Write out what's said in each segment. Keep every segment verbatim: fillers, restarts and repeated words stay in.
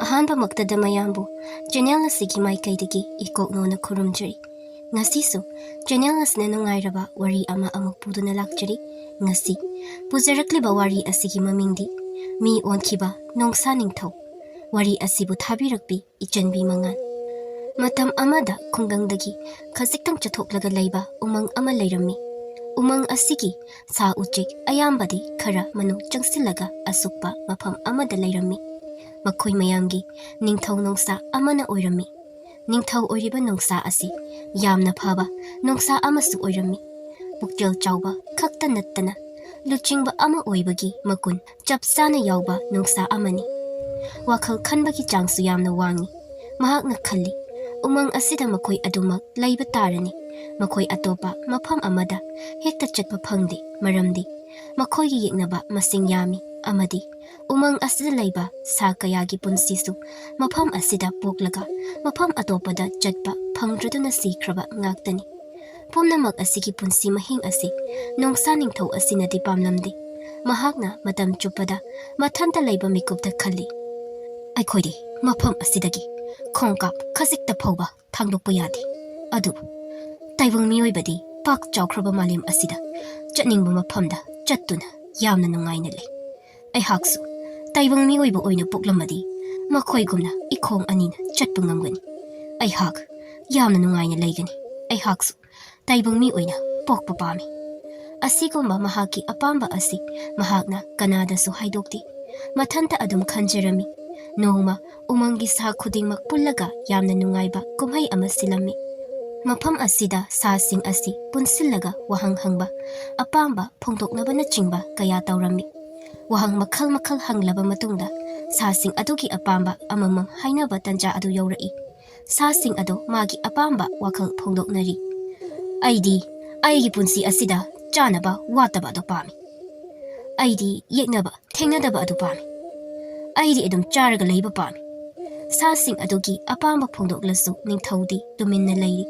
ꯑꯍꯥꯟꯕꯃꯛꯇꯗ ꯃꯌꯥꯝꯕꯨ ꯆꯦꯅꯦꯜ ꯑꯁꯤꯒꯤ ꯃꯥꯏꯀꯩꯗꯒꯤ ꯏꯀꯣꯛꯅꯣꯅ ꯈꯨꯔꯨꯝꯖꯔꯤ꯫ ꯉꯁꯤꯁꯨ ꯆꯦꯅꯦꯜ ꯑꯁꯤꯅ ꯅꯨꯡꯉꯥꯏꯔꯕ ꯋꯥꯔꯤ ꯑꯃ ꯑꯃꯨꯛ ꯄꯨꯗꯨꯅ ꯂꯥꯛꯆꯔꯤ꯫ ꯉꯁꯤ ꯄꯨꯖꯔꯛꯂꯤꯕ ꯋꯥꯔꯤ ꯑꯁꯤꯒꯤ ꯃꯃꯤꯡꯗꯤ ꯃꯤ ꯑꯣꯟꯈꯤꯕ ꯅꯣꯡꯁꯥ ꯅꯤꯡꯊꯧ꯫ ꯋꯥꯔꯤ ꯑꯁꯤꯕꯨ ꯊꯥꯕꯤꯔꯛꯄꯤ ꯏꯆꯟꯕꯤ ꯃꯉꯥꯜ꯫ ꯃꯇꯝ ꯑꯃꯗ ꯈꯨꯡꯒꯪꯗꯒꯤ ꯈꯖꯤꯛꯇꯪ ꯆꯠꯊꯣꯛꯂꯒ ꯂꯩꯕ ꯎꯃꯪ ꯑꯃ ꯂꯩꯔꯝꯃꯤ꯫ ꯎꯃꯪ ꯑꯁꯤꯒꯤ ꯁꯥ ꯎꯆꯦꯛ ꯑꯌꯥꯝꯕꯗꯤ ꯈꯔ ꯃꯅꯨꯡ ꯆꯪꯁꯤꯜꯂꯒ ꯑꯁꯨꯛꯄ ꯃꯐꯝ ꯑꯃꯗ ꯂꯩꯔꯝꯃꯤ꯫ ꯃꯈꯣꯏ ꯃꯌꯥꯝꯒꯤ ꯅꯤꯡꯊꯧ ꯅꯣꯡꯁꯥ ꯑꯃꯅ ꯑꯣꯏꯔꯝꯃꯤ꯫ ꯅꯤꯡꯊꯧ ꯑꯣꯏꯔꯤꯕ ꯅꯣꯡꯁꯥ ꯑꯁꯤ ꯌꯥꯝꯅ ꯐꯕ ꯅꯣꯡꯁꯥ ꯑꯃꯁꯨ ꯑꯣꯏꯔꯝꯃꯤ꯫ ꯄꯨꯛꯆꯦꯜ ꯆꯥꯎꯕ ꯈꯛꯇ ꯅꯠꯇꯅ ꯂꯨꯆꯤꯡꯕ ꯑꯃ ꯑꯣꯏꯕꯒꯤ ꯃꯒꯨꯟ ꯆꯞ ꯆꯥꯅ ꯌꯥꯎꯕ ꯅꯣꯡꯁꯥ ꯑꯃꯅꯤ꯫ ꯋꯥꯈꯜ ꯈꯟꯕꯒꯤ ꯆꯥꯡꯁꯨ ꯌꯥꯝꯅ ꯋꯥꯡꯏ꯫ ꯃꯍꯥꯛꯅ ꯈꯜꯂꯤ, "ꯎꯃꯪ ꯑꯁꯤꯗ ꯃꯈꯣꯏ ꯑꯗꯨꯃꯛ ꯂꯩꯕ ꯇꯥꯔꯅꯤ꯫ ꯃꯈꯣꯏ ꯑꯇꯣꯞꯄ ꯃꯐꯝ ꯑꯃꯗ ꯍꯦꯛꯇ ꯆꯠꯄ ꯐꯪꯗꯦ, ꯃꯔꯝꯗꯤ ꯃꯈꯣꯏꯒꯤ ꯌꯦꯛꯅꯕ ꯃꯁꯤꯡ ꯌꯥꯝꯃꯤ ꯑꯃꯗꯤ ꯎꯃꯪ ꯑꯁꯤꯗ ꯂꯩꯕ ꯁꯥ ꯀꯌꯥꯒꯤ ꯄꯨꯟꯁꯤꯁꯨ ꯃꯐꯝ ꯑꯁꯤꯗ ꯄꯣꯛꯂꯒ ꯃꯐꯝ ꯑꯇꯣꯞꯄꯗ ꯆꯠꯄ ꯐꯪꯗ꯭ꯔꯗꯨꯅ ꯁꯤꯈ꯭ꯔꯕ ꯉꯥꯛꯇꯅꯤ꯫ ꯄꯨꯝꯅꯃꯛ ꯑꯁꯤꯒꯤ ꯄꯨꯟꯁꯤ ꯃꯍꯤꯡ ꯑꯁꯤ ꯅꯣꯡꯁꯥ ꯅꯤꯡꯊꯧ ꯑꯁꯤꯅꯗꯤ ꯄꯥꯝꯂꯝꯗꯦ꯫ ꯃꯍꯥꯛꯅ ꯃꯇꯝ ꯆꯨꯞꯄꯗ ꯃꯊꯟꯇ ꯂꯩꯕ ꯃꯤꯀꯨꯞꯇ ꯈꯜꯂꯤ, "ꯑꯩꯈꯣꯏꯗꯤ ꯃꯐꯝ ꯑꯁꯤꯗꯒꯤ ꯈꯣꯡꯀꯥꯞ ꯈꯖꯤꯛꯇ ꯐꯥꯎꯕ ꯊꯥꯡꯗꯣꯛꯄ ꯌꯥꯗꯦ꯫ ꯑꯗꯨꯕꯨ ꯇꯥꯏꯕꯪ ꯃꯤꯑꯣꯏꯕꯗꯤ ꯄꯥꯛ ꯆꯥꯎꯈ꯭ꯔꯕ ꯃꯥꯂꯦꯝ ꯑꯁꯤꯗ ꯆꯠꯅꯤꯡꯕ ꯃꯐꯝꯗ ꯆꯠꯇꯨꯅ ꯌꯥꯝꯅ ꯅꯨꯡꯉꯥꯏꯅ ꯂꯩ꯫ ꯑꯩꯍꯥꯛꯁꯨ ꯇꯥꯏꯕꯪ ꯃꯤꯑꯣꯏꯕ ꯑꯣꯏꯅ ꯄꯣꯛꯂꯝꯃꯗꯤ ꯃꯈꯣꯏꯒꯨꯝꯅ ꯏꯈꯣꯡ ꯑꯅꯤꯅ ꯆꯠꯄ ꯉꯝꯒꯅꯤ꯫ ꯑꯩꯍꯥꯛ ꯌꯥꯝꯅ ꯅꯨꯡꯉꯥꯏꯅ ꯂꯩꯒꯅꯤ꯫ ꯑꯩꯍꯥꯛꯁꯨ ꯇꯥꯏꯕꯪ ꯃꯤ ꯑꯣꯏꯅ ꯄꯣꯛꯄ ꯄꯥꯝꯃꯤ꯫" ꯑꯁꯤꯒꯨꯝꯕ ꯃꯍꯥꯛꯀꯤ ꯑꯄꯥꯝꯕ ꯑꯁꯤ ꯃꯍꯥꯛꯅ ꯀꯅꯥꯗꯁꯨ ꯍꯥꯏꯗꯣꯛꯇꯦ꯫ ꯃꯊꯟꯇ ꯑꯗꯨꯝ ꯈꯟꯖꯔꯝꯃꯤ꯫ ꯅꯣꯡꯃ ꯎꯃꯪꯒꯤ ꯁꯥ ꯈꯨꯗꯤꯡꯃꯛ ꯄꯨꯜꯂꯒ ꯌꯥꯝꯅ ꯅꯨꯡꯉꯥꯏꯕ ꯀꯨꯝꯍꯩ ꯑꯃ ꯁꯤꯜꯂꯝꯃꯤ꯫ ꯃꯐꯝ ꯑꯁꯤꯗ ꯁꯥꯁꯤꯡ ꯑꯁꯤ ꯄꯨꯟꯁꯤꯜꯂꯒ ꯋꯥꯍꯪ ꯍꯪꯕ, ꯑꯄꯥꯝꯕ ꯐꯣꯡꯗꯣꯛꯅꯕꯅꯆꯤꯡꯕ ꯀꯌꯥ ꯇꯧꯔꯝꯃꯤ꯫ ꯋꯥꯍꯪ ꯃꯈꯜ ꯃꯈꯜ ꯍꯪꯂꯕ ꯃꯇꯨꯡꯗ ꯁꯥꯁꯤꯡ ꯑꯗꯨꯒꯤ ꯑꯄꯥꯝꯕ ꯑꯃꯃꯝ ꯍꯥꯏꯅꯕ ꯇꯟꯖꯥ ꯑꯗꯨ ꯌꯧꯔꯛꯏ꯫ ꯁꯥꯁꯤꯡ ꯑꯗꯣ ꯃꯥꯒꯤ ꯑꯄꯥꯝꯕ ꯋꯥꯈꯜ ꯐꯣꯡꯗꯣꯛꯅꯔꯤ꯫ "ꯑꯩꯗꯤ ꯑꯩꯒꯤ ꯄꯨꯟꯁꯤ ꯑꯁꯤꯗ ꯆꯥꯅꯕ ꯋꯥꯠꯇꯕ ꯑꯗꯣ ꯄꯥꯝꯃꯤ꯫ ꯑꯩꯗꯤ ꯌꯦꯛꯅꯕ ꯊꯦꯡꯅꯗꯕ ꯑꯗꯨ ꯄꯥꯝꯃꯤ꯫ ꯑꯩꯗꯤ ꯑꯗꯨꯝ ꯆꯥꯔꯒ ꯂꯩꯕ ꯄꯥꯝꯃꯤ꯫" ꯁꯥꯁꯤꯡ ꯑꯗꯨꯒꯤ ꯑꯄꯥꯝꯕ ꯐꯣꯡꯗꯣꯛꯂꯁꯨ ꯅꯤꯡꯊꯧꯗꯤ ꯇꯨꯃꯤꯟꯅ ꯂꯩꯔꯤ꯫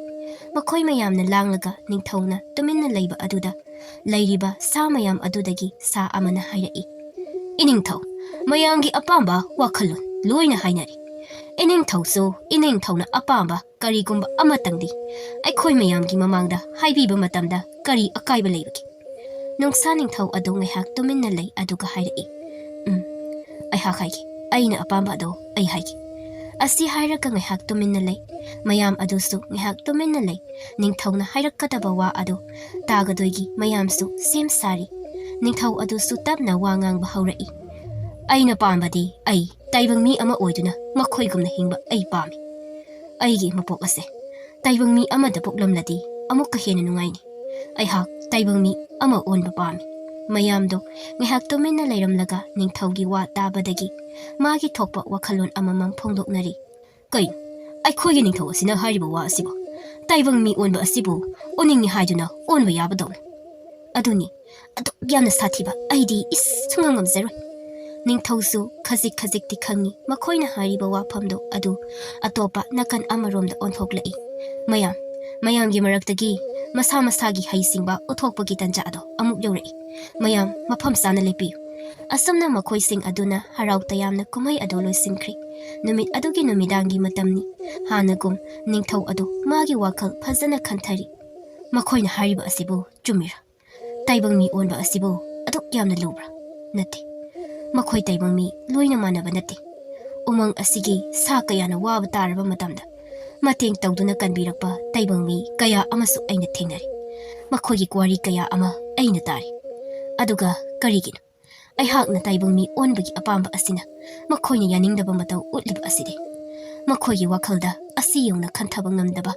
ꯃꯈꯣꯏ ꯃꯌꯥꯝꯅ ꯂꯥꯡꯂꯒ ꯅꯤꯡꯊꯧꯅ ꯇꯨꯃꯤꯟꯅ ꯂꯩꯕ ꯑꯗꯨꯗ ꯂꯩꯔꯤꯕ ꯁꯥ ꯃꯌꯥꯝ ꯑꯗꯨꯗꯒꯤ ꯁꯥ ꯑꯃꯅ ꯍꯥꯏꯔꯛꯏ, "ꯏꯅꯤꯡꯊꯧ, ꯃꯌꯥꯝꯒꯤ ꯑꯄꯥꯝꯕ ꯋꯥꯈꯜꯂꯣꯟ ꯂꯣꯏꯅ ꯍꯥꯏꯅꯔꯦ꯫ ꯏꯅꯤꯡꯊꯧꯁꯨ ꯏꯅꯤꯡꯊꯧꯅ ꯑꯄꯥꯝꯕ ꯀꯔꯤꯒꯨꯝꯕ ꯑꯃꯇꯪꯗꯤ ꯑꯩꯈꯣꯏ ꯃꯌꯥꯝꯒꯤ ꯃꯃꯥꯡꯗ ꯍꯥꯏꯕꯤꯕ ꯃꯇꯝꯗ ꯀꯔꯤ ꯑꯀꯥꯏꯕ ꯂꯩꯕꯒꯦ? ꯅꯣꯡꯁꯥ ꯅꯤꯡꯊꯧ ꯑꯗꯨ ꯉꯥꯏꯍꯥꯛ ꯇꯨꯃꯤꯟꯅ ꯂꯩ, ꯑꯗꯨꯒ ꯍꯥꯏꯔꯛꯏ, "ꯎꯝ, ꯑꯩꯍꯥꯛ ꯍꯥꯏꯒꯦ, ꯑꯩꯅ ꯑꯄꯥꯝꯕ ꯑꯗꯣ ꯑꯩ ꯍꯥꯏꯒꯦ꯫" ꯑꯁꯤ ꯍꯥꯏꯔꯒ ꯉꯥꯏꯍꯥꯛ ꯇꯨꯃꯤꯟꯅ ꯂꯩ꯫ ꯃꯌꯥꯝ ꯑꯗꯨꯁꯨ ꯉꯥꯏꯍꯥꯛ ꯇꯨꯃꯤꯟꯅ ꯂꯩ꯫ ꯅꯤꯡꯊꯧꯅ ꯍꯥꯏꯔꯛꯀꯗꯕ ꯋꯥ ꯑꯗꯨ ꯇꯥꯒꯗꯣꯏꯒꯤ ꯃꯌꯥꯝꯁꯨ ꯁꯦꯝ ꯁꯥꯔꯤ꯫ ꯅꯤꯡꯊꯧ ꯑꯗꯨꯁꯨ ꯇꯞꯅ ꯋꯥ ꯉꯥꯡꯕ ꯍꯧꯔꯛꯏ, "ꯑꯩꯅ ꯄꯥꯝꯕꯗꯤ ꯑꯩ ꯇꯥꯏꯕꯪ ꯃꯤ ꯑꯃ ꯑꯣꯏꯗꯨꯅ ꯃꯈꯣꯏꯒꯨꯝꯅ ꯍꯤꯡꯕ ꯑꯩ ꯄꯥꯝꯃꯤ꯫ ꯑꯩꯒꯤ ꯃꯄꯣꯛ ꯑꯁꯦ ꯇꯥꯏꯕꯪ ꯃꯤ ꯑꯃꯗ ꯄꯣꯛꯂꯝꯂꯗꯤ ꯑꯃꯨꯛꯀ ꯍꯦꯟꯅ ꯅꯨꯡꯉꯥꯏꯅꯤ꯫ ꯑꯩꯍꯥꯛ ꯇꯥꯏꯕꯪ ꯃꯤ ꯑꯃ ꯑꯣꯟꯕ ꯄꯥꯝꯃꯤ꯫" ꯃꯌꯥꯝꯗꯣ ꯉꯥꯏꯍꯥꯛ ꯇꯨꯃꯤꯟꯅ ꯂꯩꯔꯝꯂꯒ ꯅꯤꯡꯊꯧꯒꯤ ꯋꯥ ꯇꯥꯕꯗꯒꯤ ꯃꯥꯒꯤ ꯊꯣꯛꯄ ꯋꯥꯈꯜꯂꯣꯟ ꯑꯃꯃꯝ ꯐꯣꯡꯗꯣꯛꯅꯔꯤ꯫ "ꯀꯩꯅꯣ, ꯑꯩꯈꯣꯏꯒꯤ ꯅꯤꯡꯊꯧ ꯑꯁꯤꯅ ꯍꯥꯏꯔꯤꯕ ꯋꯥ ꯑꯁꯤꯕꯨ? ꯇꯥꯏꯕꯪ ꯃꯤ ꯑꯣꯟꯕ ꯑꯁꯤꯕꯨ ꯑꯣꯟꯅꯤꯡꯉꯤ ꯍꯥꯏꯗꯨꯅ ꯑꯣꯟꯕ ꯌꯥꯕꯗꯧꯅ꯫ ꯑꯗꯨꯅꯤ, ꯑꯗꯨꯛ ꯌꯥꯝꯅ ꯁꯥꯊꯤꯕ ꯑꯩꯗꯤ ꯏꯁ ꯁꯨꯡꯉꯝ ꯉꯝꯖꯔꯣꯏ꯫" ꯅꯤꯡꯊꯧꯁꯨ ꯈꯖꯤꯛ ꯈꯖꯤꯛꯇꯤ ꯈꯪꯉꯤ ꯃꯈꯣꯏꯅ ꯍꯥꯏꯔꯤꯕ ꯋꯥꯐꯝꯗꯣ ꯑꯗꯨ ꯑꯇꯣꯞꯄ ꯅꯥꯀꯟ ꯑꯃꯔꯣꯝꯗ ꯑꯣꯟꯊꯣꯛꯂꯛꯏ꯫ ꯃꯌꯥꯝ, ꯃꯌꯥꯝꯒꯤ ꯃꯔꯛꯇꯒꯤ ꯃꯁꯥ ꯃꯁꯥꯒꯤ ꯍꯩꯁꯤꯡꯕ ꯎꯠꯊꯣꯛꯄꯒꯤ ꯇꯟꯖꯥ ꯑꯗꯣ ꯑꯃꯨꯛ ꯌꯧꯔꯛꯏ꯫ "ꯃꯌꯥꯝ ꯃꯐꯝ ꯆꯥꯅ ꯂꯦꯞꯄꯤꯌꯨ꯫" ꯑꯁꯨꯝꯅ ꯃꯈꯣꯏꯁꯤꯡ ꯑꯗꯨꯅ ꯍꯔꯥꯎ ꯇꯌꯥꯝꯅ ꯀꯨꯝꯍꯩ ꯑꯗꯨ ꯂꯣꯏꯁꯤꯟꯈ꯭ꯔꯤ꯫ ꯅꯨꯃꯤꯠ ꯑꯗꯨꯒꯤ ꯅꯨꯃꯤꯗꯥꯡꯒꯤ ꯃꯇꯝꯅꯤ꯫ ꯍꯥꯟꯅꯒꯨꯝ ꯅꯤꯡꯊꯧ ꯑꯗꯨ ꯃꯥꯒꯤ ꯋꯥꯈꯜ ꯐꯖꯅ ꯈꯟꯊꯔꯤ꯫ "ꯃꯈꯣꯏꯅ ꯍꯥꯏꯔꯤꯕ ꯑꯁꯤꯕꯨ ꯆꯨꯝꯃꯤꯔꯥ? ꯇꯥꯏꯕꯪ ꯃꯤ ꯑꯣꯟꯕ ꯑꯁꯤꯕꯨ ꯑꯗꯨꯛ ꯌꯥꯝꯅ ꯂꯨꯕ꯭ꯔꯥ? ꯅꯠꯇꯦ꯫ ꯃꯈꯣꯏ ꯇꯥꯏꯕꯪ ꯃꯤ ꯂꯣꯏꯅ ꯃꯥꯟꯅꯕ ꯅꯠꯇꯦ꯫ ꯎꯃꯪ ꯑꯁꯤꯒꯤ ꯁꯥ ꯀꯌꯥꯅ ꯋꯥꯕ ꯇꯥꯔꯕ ꯃꯇꯝꯗ ꯃꯇꯦꯡ ꯇꯧꯗꯨꯅ ꯀꯟꯕꯤꯔꯛꯄ ꯇꯥꯏꯕꯪ ꯃꯤ ꯀꯌꯥ ꯑꯃꯁꯨ ꯑꯩꯅ ꯊꯦꯡꯅꯔꯦ꯫ ꯃꯈꯣꯏꯒꯤ ꯋꯥꯔꯤ ꯀꯌꯥ ꯑꯃ ꯑꯩꯅ ꯇꯥꯔꯦ꯫ ꯑꯗꯨꯒ ꯀꯔꯤꯒꯤꯅꯣ ꯑꯩꯍꯥꯛꯅ ꯇꯥꯏꯕꯪ ꯃꯤ ꯑꯣꯟꯕꯒꯤ ꯑꯄꯥꯝꯕ ꯑꯁꯤꯅ ꯃꯈꯣꯏꯅ ꯌꯥꯅꯤꯡꯗꯕ ꯃꯇꯧ ꯎꯠꯂꯤꯕ ꯑꯁꯤꯗꯤ? ꯃꯈꯣꯏꯒꯤ ꯋꯥꯈꯜꯗ ꯑꯁꯤ ꯌꯧꯅ ꯈꯟꯊꯕ ꯉꯝꯗꯕ,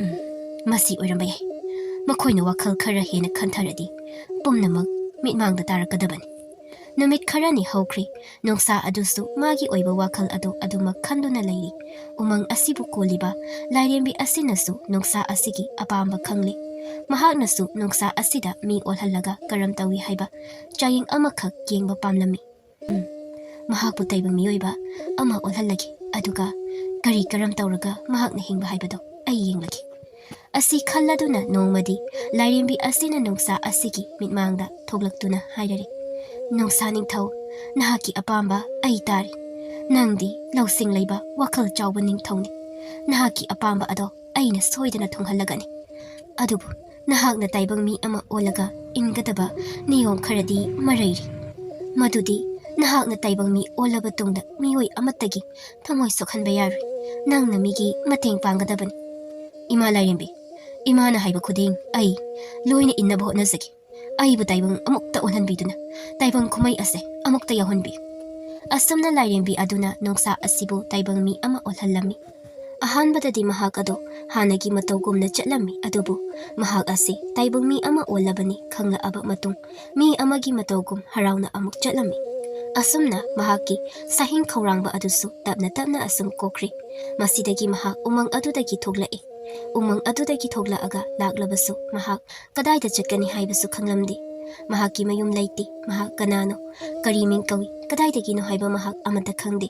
ꯎꯝ, ꯃꯁꯤ ꯑꯣꯏꯔꯝꯕ ꯌꯥꯏ꯫ ꯃꯈꯣꯏꯅ ꯋꯥꯈꯜ ꯈꯔ ꯍꯦꯟꯅ ꯈꯟꯊꯔꯗꯤ ꯄꯨꯝꯅꯃꯛ ꯃꯤꯠꯃꯥꯡꯗ ꯇꯥꯔꯛꯀꯗꯕꯅꯤ꯫" ꯅꯨꯃꯤꯠ ꯈꯔꯅꯤ ꯍꯧꯈ꯭ꯔꯤ꯫ ꯅꯣꯡꯁꯥ ꯑꯗꯨꯁꯨ ꯃꯥꯒꯤ ꯑꯣꯏꯕ ꯋꯥꯈꯜ ꯑꯗꯨ ꯑꯗꯨꯃꯛ ꯈꯟꯗꯨꯅ ꯂꯩꯔꯤ꯫ ꯎꯃꯪ ꯑꯁꯤꯕꯨ ꯀꯣꯜꯂꯤꯕ ꯂꯥꯏꯔꯦꯝꯕꯤ ꯑꯁꯤꯅꯁꯨ ꯅꯣꯡꯁꯥ ꯑꯁꯤꯒꯤ ꯑꯄꯥꯝꯕ ꯈꯪꯂꯤ꯫ ꯃꯍꯥꯛꯅꯁꯨ ꯅꯣꯡꯁꯥ ꯑꯁꯤꯗ ꯃꯤ ꯑꯣꯜꯍꯜꯂꯒ ꯀꯔꯝ ꯇꯧꯏ ꯍꯥꯏꯕ ꯆꯥꯡꯌꯦꯡ ꯑꯃꯈꯛ ꯌꯦꯡꯕ ꯄꯥꯝꯂꯝꯃꯤ꯫ "ꯎꯝ, ꯃꯍꯥꯛꯄꯨ ꯇꯥꯏꯕꯪ ꯃꯤꯑꯣꯏꯕ ꯑꯃ ꯑꯣꯜꯍꯜꯂꯒꯦ, ꯑꯗꯨꯒ ꯀꯔꯤ ꯀꯔꯝ ꯇꯧꯔꯒ ꯃꯍꯥꯛꯅ ꯍꯤꯡꯕ ꯍꯥꯏꯕꯗꯣ ꯑꯩ ꯌꯦꯡꯂꯒꯦ꯫" ꯑꯁꯤ ꯈꯜꯂꯗꯨꯅ ꯅꯣꯡꯃꯗꯤ ꯂꯥꯏꯔꯦꯝꯕꯤ ꯑꯁꯤꯅ ꯅꯣꯡꯁꯥ ꯑꯁꯤꯒꯤ ꯃꯤꯠꯃꯥꯡꯗ ꯊꯣꯛꯂꯛꯇꯨꯅ ꯍꯥꯏꯔꯔꯦ, "ꯅꯣꯡꯁꯥ ꯅꯤꯡꯊꯧ, ꯅꯍꯥꯛꯀꯤ ꯑꯄꯥꯝꯕ ꯑꯩ ꯇꯥꯔꯦ꯫ "ꯅꯪꯗꯤ ꯂꯧꯁꯤꯡ ꯂꯩꯕ, ꯋꯥꯈꯜ ꯆꯥꯎꯕ ꯅꯤꯡꯊꯧꯅꯤ꯫ ꯅꯍꯥꯛꯀꯤ ꯑꯄꯥꯝꯕ ꯑꯗꯣ ꯑꯩꯅ ꯁꯣꯏꯗꯅ ꯊꯨꯡꯍꯜꯂꯒꯅꯤ꯫ ꯑꯗꯨꯕꯨ ꯅꯍꯥꯛꯅ ꯇꯥꯏꯕꯪ ꯃꯤ ꯑꯃ ꯑꯣꯜꯂꯒ ꯏꯟꯒꯗꯕ ꯅꯤꯌꯣꯝ ꯈꯔꯗꯤ ꯃꯔꯩꯔꯤ꯫ ꯃꯗꯨꯗꯤ ꯅꯍꯥꯛꯅ ꯇꯥꯏꯕꯪ ꯃꯤ ꯑꯣꯜꯂꯕ ꯇꯨꯡꯗ ꯃꯤꯑꯣꯏ ꯑꯃꯠꯇꯒꯤ ꯊꯃꯣꯏ ꯁꯣꯛꯍꯟꯕ ꯌꯥꯔꯣꯏ꯫ ꯅꯪꯅ ꯃꯤꯒꯤ ꯃꯇꯦꯡ ꯄꯥꯡꯒꯗꯕꯅꯤ꯫" "ꯏꯃꯥ ꯂꯥꯏꯔꯦꯝꯕꯤ, ꯏꯃꯥꯅ ꯍꯥꯏꯕ ꯈꯨꯗꯤꯡ ꯑꯩ ꯂꯣꯏꯅ ꯏꯟꯅꯕ ꯍꯣꯠꯅꯖꯒꯦ꯫ ꯑꯩꯕꯨ ꯇꯥꯏꯕꯪ ꯑꯃꯨꯛꯇ ꯑꯣꯜꯍꯟꯕꯤꯗꯨꯅ ꯇꯥꯏꯕꯪ ꯀꯨꯝꯍꯩ ꯑꯁꯦ ꯑꯃꯨꯛꯇ ꯌꯥꯎꯍꯟꯕꯤꯌꯨ꯫" ꯑꯁꯨꯝꯅ ꯂꯥꯏꯔꯦꯝꯕꯤ ꯑꯗꯨꯅ ꯅꯣꯡꯁꯥ ꯑꯁꯤꯕꯨ ꯇꯥꯏꯕꯪ ꯃꯤ ꯑꯃ ꯑꯣꯜꯍꯜꯂꯝꯃꯤ꯫ ꯑꯍꯥꯟꯕꯗꯗꯤ ꯃꯍꯥꯛ ꯑꯗꯣ ꯍꯥꯟꯅꯒꯤ ꯃꯇꯧꯒꯨꯝꯅ ꯆꯠꯂꯝꯃꯤ, ꯑꯗꯨꯕꯨ ꯃꯍꯥꯛ ꯑꯁꯤ ꯇꯥꯏꯕꯪ ꯃꯤ ꯑꯃ ꯑꯣꯜꯂꯕꯅꯤ ꯈꯪꯂꯛꯑꯕ ꯃꯇꯨꯡ, ꯃꯤ ꯑꯃꯒꯤ ꯃꯇꯧꯒꯨꯝ ꯍꯔꯥꯎꯅ ꯑꯃꯨꯛ ꯆꯠꯂꯝꯃꯤ꯫ ꯑꯁꯨꯝꯅ ꯃꯍꯥꯛꯀꯤ ꯁꯥꯍꯤꯡ ꯈꯧꯔꯥꯡꯕ ꯑꯗꯨꯁꯨ ꯇꯞꯅ ꯇꯞꯅ ꯑꯁꯨꯝ ꯀꯣꯛꯈ꯭ꯔꯤ꯫ ꯃꯁꯤꯗꯒꯤ ꯃꯍꯥꯛ ꯎꯃꯪ ꯑꯗꯨꯗꯒꯤ ꯊꯣꯛꯂꯛꯏ꯫ ꯎꯃꯪ ꯑꯗꯨꯗꯒꯤ ꯊꯣꯛꯂꯛꯑꯒ ꯂꯥꯛꯂꯕꯁꯨ ꯃꯍꯥꯛ ꯀꯗꯥꯏꯗ ꯆꯠꯀꯅꯤ ꯍꯥꯏꯕꯁꯨ ꯈꯪꯂꯝꯗꯦ꯫ ꯃꯍꯥꯛꯀꯤ ꯃꯌꯨꯝ ꯂꯩꯇꯦ꯫ ꯃꯍꯥꯛ ꯀꯅꯥꯅꯣ, ꯀꯔꯤ ꯃꯤꯡ ꯀꯧꯏ, ꯀꯗꯥꯏꯗꯒꯤꯅꯣ ꯍꯥꯏꯕ ꯃꯍꯥꯛ ꯑꯃꯠꯇ ꯈꯪꯗꯦ꯫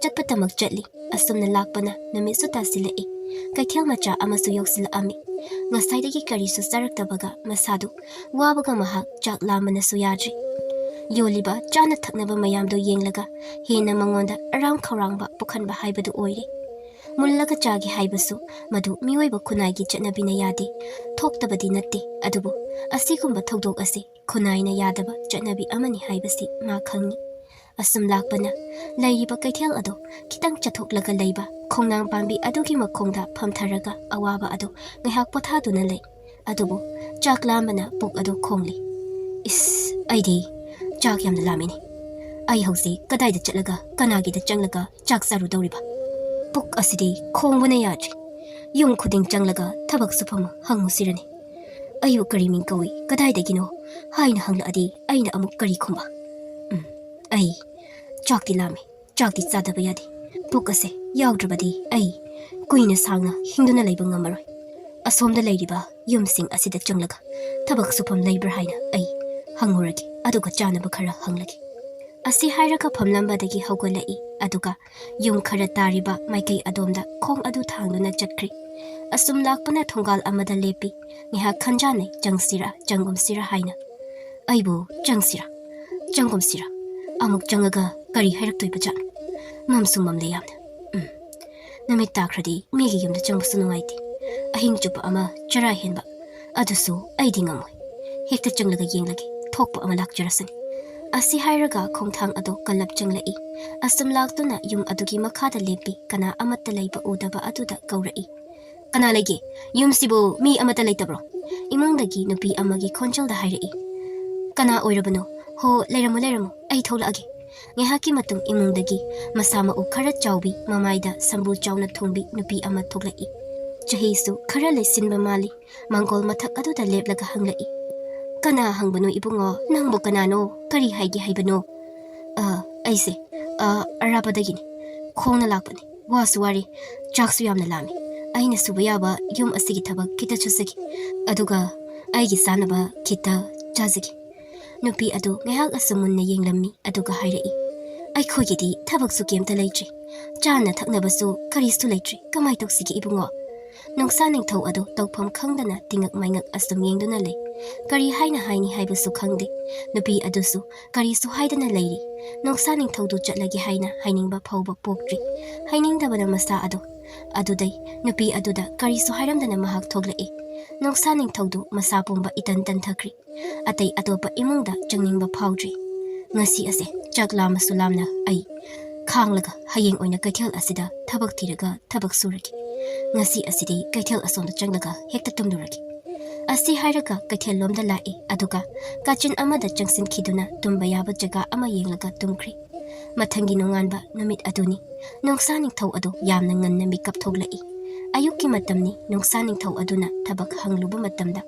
ꯆꯠꯄꯇꯃꯛ ꯆꯠꯂꯤ꯫ ꯑꯁꯨꯝꯅ ꯂꯥꯛꯄꯅ ꯅꯨꯃꯤꯠꯁꯨ ꯇꯥꯁꯤꯜꯂꯛꯏ꯫ ꯀꯩꯊꯦꯜ ꯃꯆꯥ ꯑꯃꯁꯨ ꯌꯧꯁꯤꯜꯂꯛꯑꯝꯃꯤ꯫ ꯉꯁꯥꯏꯗꯒꯤ ꯀꯔꯤꯁꯨ ꯆꯥꯔꯛꯇꯕꯒ ꯃꯁꯥꯗꯨ ꯋꯥꯕꯒ ꯃꯍꯥꯛ ꯆꯥꯛ ꯂꯥꯝꯕꯅꯁꯨ ꯌꯥꯗ꯭ꯔꯤ꯫ ꯌꯣꯜꯂꯤꯕ ꯆꯥꯅ ꯊꯛꯅꯕ ꯃꯌꯥꯝꯗꯨ ꯌꯦꯡꯂꯒ ꯍꯦꯟꯅ ꯃꯉꯣꯟꯗ ꯑꯔꯥꯝ ꯈꯧꯔꯥꯡꯕ ꯄꯣꯛꯍꯟꯕ ꯍꯥꯏꯕꯗꯨ ꯑꯣꯏꯔꯦ꯫ ꯃꯨꯜꯂꯒ ꯆꯥꯒꯦ ꯍꯥꯏꯕꯁꯨ ꯃꯗꯨ ꯃꯤꯑꯣꯏꯕ ꯈꯨꯟꯅꯥꯏꯒꯤ ꯆꯠꯅꯕꯤꯅ ꯌꯥꯗꯦ꯫ ꯊꯣꯛꯇꯕꯗꯤ ꯅꯠꯇꯦ, ꯑꯗꯨꯕꯨ ꯑꯁꯤꯒꯨꯝꯕ ꯊꯧꯗꯣꯛ ꯑꯁꯤ ꯈꯨꯟꯅꯥꯏꯅ ꯌꯥꯗꯕ ꯆꯠꯅꯕꯤ ꯑꯃꯅꯤ ꯍꯥꯏꯕꯁꯤ ꯃꯥ ꯈꯪꯏ꯫ ꯑꯁꯨꯝ ꯂꯥꯛꯄꯅ ꯂꯩꯔꯤꯕ ꯀꯩꯊꯦꯜ ꯑꯗꯨ ꯈꯤꯇꯪ ꯆꯠꯊꯣꯛꯂꯒ ꯂꯩꯕ ꯈꯣꯡꯅꯥꯡ ꯄꯥꯝꯕꯤ ꯑꯗꯨꯒꯤ ꯃꯈꯣꯡꯗ ꯐꯝꯊꯔꯒ ꯑꯋꯥꯕ ꯑꯗꯨ ꯉꯥꯏꯍꯥꯛ ꯄꯣꯊꯥꯗꯨꯅ ꯂꯩ꯫ ꯑꯗꯨꯕꯨ ꯆꯥꯛ ꯂꯥꯝꯕꯅ ꯄꯨꯛ ꯑꯗꯨ ꯈꯣꯡꯂꯤ꯫ "ꯏꯁ, ꯑꯩꯗꯤ ꯆꯥꯛ ꯌꯥꯝꯅ ꯂꯥꯝꯃꯤꯅꯦ꯫ ꯑꯩ ꯍꯧꯖꯤꯛ ꯀꯗꯥꯏꯗ ꯆꯠꯂꯒ, ꯀꯅꯥꯒꯤꯗ ꯆꯪꯂꯒ ꯆꯥꯛ ꯆꯥꯔꯨꯗꯧꯔꯤꯕ? ꯄꯨꯛ ꯑꯁꯤꯗꯤ ꯈꯣꯡꯕꯅ ꯌꯥꯗ꯭ꯔꯤ꯫ ꯌꯨꯝ ꯈꯨꯗꯤꯡ ꯆꯪꯂꯒ ꯊꯕꯛ ꯁꯨꯐꯝ ꯍꯪꯉꯨꯁꯤꯔꯅꯤ꯫ ꯑꯩꯕꯨ ꯀꯔꯤ ꯃꯤꯡ ꯀꯧꯏ, ꯀꯗꯥꯏꯗꯒꯤꯅꯣ ꯍꯥꯏꯅ ꯍꯪꯂꯛꯑꯗꯤ ꯑꯩꯅ ꯑꯃꯨꯛ ꯀꯔꯤ ꯈꯨꯝꯕ? ꯎꯝ, ꯑꯩ ꯆꯥꯛꯇꯤ ꯂꯥꯝꯃꯤ, ꯆꯥꯛꯇꯤ ꯆꯥꯗꯕ ꯌꯥꯗꯦ꯫ ꯄꯨꯛ ꯑꯁꯦ ꯌꯥꯎꯗ꯭ꯔꯕꯗꯤ ꯑꯩ ꯀꯨꯏꯅ ꯁꯥꯡꯅ ꯍꯤꯡꯗꯨꯅ ꯂꯩꯕ ꯉꯝꯃꯔꯣꯏ꯫ ꯑꯁꯣꯝꯗ ꯂꯩꯔꯤꯕ ꯌꯨꯝꯁꯤꯡ ꯑꯁꯤꯗ ꯆꯪꯂꯒ ꯊꯕꯛ ꯁꯨꯐꯝ ꯂꯩꯕ꯭ꯔꯥ ꯍꯥꯏꯅ ꯑꯩ ꯍꯪꯉꯨꯔꯒꯦ, ꯑꯗꯨꯒ ꯆꯥꯅꯕ ꯈꯔ ꯍꯪꯂꯒꯦ꯫" ꯑꯁꯤ ꯍꯥꯏꯔꯒ ꯐꯝꯂꯝꯕꯗꯒꯤ ꯍꯧꯒꯠꯂꯛꯏ, ꯑꯗꯨꯒ ꯌꯨꯝ ꯈꯔ ꯇꯥꯔꯤꯕ ꯃꯥꯏꯀꯩ ꯑꯗꯣꯝꯗ ꯈꯣꯡ ꯑꯗꯨ ꯊꯥꯡꯗꯨꯅ ꯆꯠꯈ꯭ꯔꯤ꯫ ꯑꯁꯨꯝ ꯂꯥꯛꯄꯅ ꯊꯣꯡꯒꯥꯜ ꯑꯃꯗ ꯂꯦꯞꯄꯤ꯫ ꯉꯥꯏꯍꯥꯛ ꯈꯟꯖꯥꯟꯅꯩ, ꯆꯪꯁꯤꯔꯥ, ꯆꯪꯒꯨꯝꯁꯤꯔꯥ ꯍꯥꯏꯅ꯫ "ꯑꯩꯕꯨ ꯆꯪꯁꯤꯔꯥ, ꯆꯪꯒꯨꯝꯁꯤꯔꯥ? ꯑꯃꯨꯛ ꯆꯪꯉꯒ ꯀꯔꯤ ꯍꯥꯏꯔꯛꯇꯣꯏꯕ ꯖꯥꯠꯅꯣ? ꯃꯝꯁꯨ ꯃꯝꯂꯦ ꯌꯥꯝꯅ꯫ ꯎꯝ, ꯅꯨꯃꯤꯠ ꯇꯥꯈ꯭ꯔꯗꯤ ꯃꯤꯒꯤ ꯌꯨꯝꯗ ꯆꯪꯕꯁꯨ ꯅꯨꯡꯉꯥꯏꯇꯦ꯫ ꯑꯍꯤꯡ ꯆꯨꯞꯄ ꯑꯃ ꯆꯔꯥ ꯍꯦꯟꯕ, ꯑꯗꯨꯁꯨ ꯑꯩꯗꯤ ꯉꯝꯃꯣꯏ꯫ ꯍꯦꯛꯇ ꯆꯪꯂꯒ ꯌꯦꯡꯂꯒꯦ, ꯊꯣꯛꯄ ꯑꯃ ꯂꯥꯛꯆꯔꯁꯅꯤ꯫ ꯑꯁꯤ ꯍꯥꯏꯔꯒ ꯈꯣꯡꯊꯥꯡ ꯑꯗꯨ ꯀꯜꯂꯞ ꯆꯪꯂꯛꯏ꯫ ꯑꯁꯨꯝ ꯂꯥꯛꯇꯨꯅ ꯌꯨꯝ ꯑꯗꯨꯒꯤ ꯃꯈꯥꯗ ꯂꯦꯞꯄꯤ ꯀꯅꯥ ꯑꯃꯠꯇ ꯂꯩꯕ ꯎꯗꯕ ꯑꯗꯨꯗ ꯀꯧꯔꯛꯏ꯫ "ꯀꯅꯥ ꯂꯩꯒꯦ? ꯌꯨꯝꯁꯤꯕꯨ ꯃꯤ ꯑꯃꯠꯇ ꯂꯩꯇꯕ꯭ꯔꯣ?" ꯏꯃꯨꯡꯗꯒꯤ ꯅꯨꯄꯤ ꯑꯃꯒꯤ ꯈꯣꯟꯖꯦꯜꯗ ꯍꯥꯏꯔꯛꯏ꯫ "ꯀꯅꯥ ꯑꯣꯏꯔꯕꯅꯣ? ꯍꯣ, ꯂꯩꯔꯝꯃꯣ, ꯂꯩꯔꯝꯃꯣ, ꯑꯩ ꯊꯣꯛꯂꯛꯑꯒꯦ꯫" ꯉꯥꯏꯍꯥꯛꯀꯤ ꯃꯇꯨꯡ ꯏꯃꯨꯡꯗꯒꯤ ꯃꯁꯥ ꯃꯎ ꯈꯔ ꯆꯥꯎꯕꯤ, ꯃꯃꯥꯏꯗ ꯁꯝꯕꯨ ꯆꯥꯎꯅ ꯊꯨꯡꯕꯤ ꯅꯨꯄꯤ ꯑꯃ ꯊꯣꯛꯂꯛꯏ꯫ ꯆꯍꯤꯁꯨ ꯈꯔ ꯂꯩꯁꯤꯟꯕ ꯃꯥꯜꯂꯤ꯫ ꯃꯥꯡꯒꯣꯜ ꯃꯊꯛ ꯑꯗꯨꯗ ꯂꯦꯞꯂꯒ ꯍꯪꯂꯛꯏ, "ꯀꯅꯥ ꯍꯪꯕꯅꯣ ꯏꯕꯨꯡꯉꯣ? ꯅꯪꯕꯨ ꯀꯅꯥꯅꯣ? ꯀꯔꯤ ꯍꯥꯏꯒꯦ ꯍꯥꯏꯕꯅꯣ?" "ꯑ, ꯑꯩꯁꯦ, ꯑ, ꯑꯔꯥꯞꯄꯗꯒꯤꯅꯤ꯫ ꯈꯣꯡꯅ ꯂꯥꯛꯄꯅꯤ꯫ ꯋꯥꯁꯨ ꯋꯥꯔꯦ, ꯆꯥꯛꯁꯨ ꯌꯥꯝꯅ ꯂꯥꯝꯃꯤ꯫ ꯑꯩꯅ ꯁꯨꯕ ꯌꯥꯕ ꯌꯨꯝ ꯑꯁꯤꯒꯤ ꯊꯕꯛ ꯈꯤꯇ ꯁꯨꯖꯒꯦ, ꯑꯗꯨꯒ ꯑꯩꯒꯤ ꯆꯥꯅꯕ ꯈꯤꯇ ꯆꯥꯖꯒꯦ꯫" ꯅꯨꯄꯤ ꯑꯗꯨ ꯉꯥꯏꯍꯥꯛ ꯑꯁꯨꯝ ꯃꯨꯟꯅ ꯌꯦꯡꯂꯝꯃꯤ, ꯑꯗꯨꯒ ꯍꯥꯏꯔꯛꯏ, "ꯑꯩꯈꯣꯏꯒꯤꯗꯤ ꯊꯕꯛꯁꯨ ꯀꯩꯝꯇ ꯂꯩꯇ꯭ꯔꯦ, ꯆꯥꯅ ꯊꯛꯅꯕꯁꯨ ꯀꯔꯤꯁꯨ ꯂꯩꯇ꯭ꯔꯦ, ꯀꯃꯥꯏ ꯇꯧꯁꯤꯒꯦ ꯏꯕꯨꯡꯉꯣ?" ꯅꯣꯡꯁꯥ ꯅꯤꯡꯊꯧ ꯑꯗꯨ ꯇꯧꯐꯝ ꯈꯪꯗꯅ ꯇꯤꯡꯉꯛ ꯃꯥꯏꯉꯛ ꯑꯁꯨꯝ ꯌꯦꯡꯗꯨꯅ ꯂꯩ꯫ ꯀꯔꯤ ꯍꯥꯏꯅ ꯍꯥꯏꯅꯤ ꯍꯥꯏꯕꯁꯨ ꯈꯪꯗꯦ꯫ ꯅꯨꯄꯤ ꯑꯗꯨꯁꯨ ꯀꯔꯤꯁꯨ ꯍꯥꯏꯗꯅ ꯂꯩꯔꯤ꯫ ꯅꯣꯡꯁꯥ ꯅꯤꯡꯊꯧꯗꯨ ꯆꯠꯂꯒꯦ ꯍꯥꯏꯅ ꯍꯥꯏꯅꯤꯡꯕ ꯐꯥꯎꯕ ꯄꯣꯛꯇ꯭ꯔꯤ꯫ ꯍꯥꯏꯅꯤꯡꯗꯕꯅ ꯃꯁꯥ ꯑꯗꯨ ꯑꯗꯨꯗꯩ ꯅꯨꯄꯤ ꯑꯗꯨꯗ ꯀꯔꯤꯁꯨ ꯍꯥꯏꯔꯝꯗꯅ ꯃꯍꯥꯛ ꯊꯣꯛꯂꯛꯏ꯫ ꯅꯣꯡꯁꯥ ꯅꯤꯡꯊꯧꯗꯨ ꯃꯁꯥ ꯄꯨꯝꯕ ꯏꯇꯟ ꯇꯟꯊꯈ꯭ꯔꯤ꯫ ꯑꯇꯩ ꯑꯇꯣꯞꯄ ꯏꯃꯨꯡꯗ ꯆꯪꯅꯤꯡꯕ ꯐꯥꯎꯗ꯭ꯔꯤ꯫ "ꯉꯁꯤ ꯑꯁꯦ ꯆꯥꯛ ꯂꯥꯝꯃꯁꯨ ꯂꯥꯝꯅ ꯑꯩ ꯈꯥꯡꯂꯒ ꯍꯌꯦꯡ ꯑꯣꯏꯅ ꯀꯩꯊꯦꯜ ꯑꯁꯤꯗ ꯊꯕꯛ ꯊꯤꯔꯒ ꯊꯕꯛ ꯁꯨꯔꯒꯦ꯫ ꯉꯁꯤ ꯑꯁꯤꯗꯤ ꯀꯩꯊꯦꯜ ꯑꯁꯣꯝꯗ ꯆꯪꯂꯒ ꯍꯦꯛꯇ ꯇꯨꯝꯂꯨꯔꯒꯦ꯫" ꯑꯁꯤ ꯍꯥꯏꯔꯒ ꯀꯩꯊꯦꯜ ꯂꯣꯝꯗ ꯂꯥꯛꯏ, ꯑꯗꯨꯒ ꯀꯥꯆꯤꯟ ꯑꯃꯗ ꯆꯪꯁꯤꯟꯈꯤꯗꯨꯅ ꯇꯨꯝꯕ ꯌꯥꯕ ꯖꯒꯥ ꯑꯃ ꯌꯦꯡꯂꯒ ꯇꯨꯝꯈ꯭ꯔꯤ꯫ ꯃꯊꯪꯒꯤ ꯅꯣꯡꯉꯥꯟꯕ ꯅꯨꯃꯤꯠ ꯑꯗꯨꯅꯤ꯫ ꯅꯣꯡꯁꯥ ꯅꯤꯡꯊꯧ ꯑꯗꯨ ꯌꯥꯝꯅ ꯉꯟꯅ ꯃꯤꯀꯞ ꯊꯣꯛꯂꯛꯏ꯫ ꯑꯌꯨꯛꯀꯤ ꯃꯇꯝꯅꯤ꯫ ꯅꯣꯡꯁꯥ ꯅꯤꯡꯊꯧ ꯑꯗꯨꯅ ꯊꯕꯛ ꯍꯪꯂꯨꯕ ꯃꯇꯝꯗ,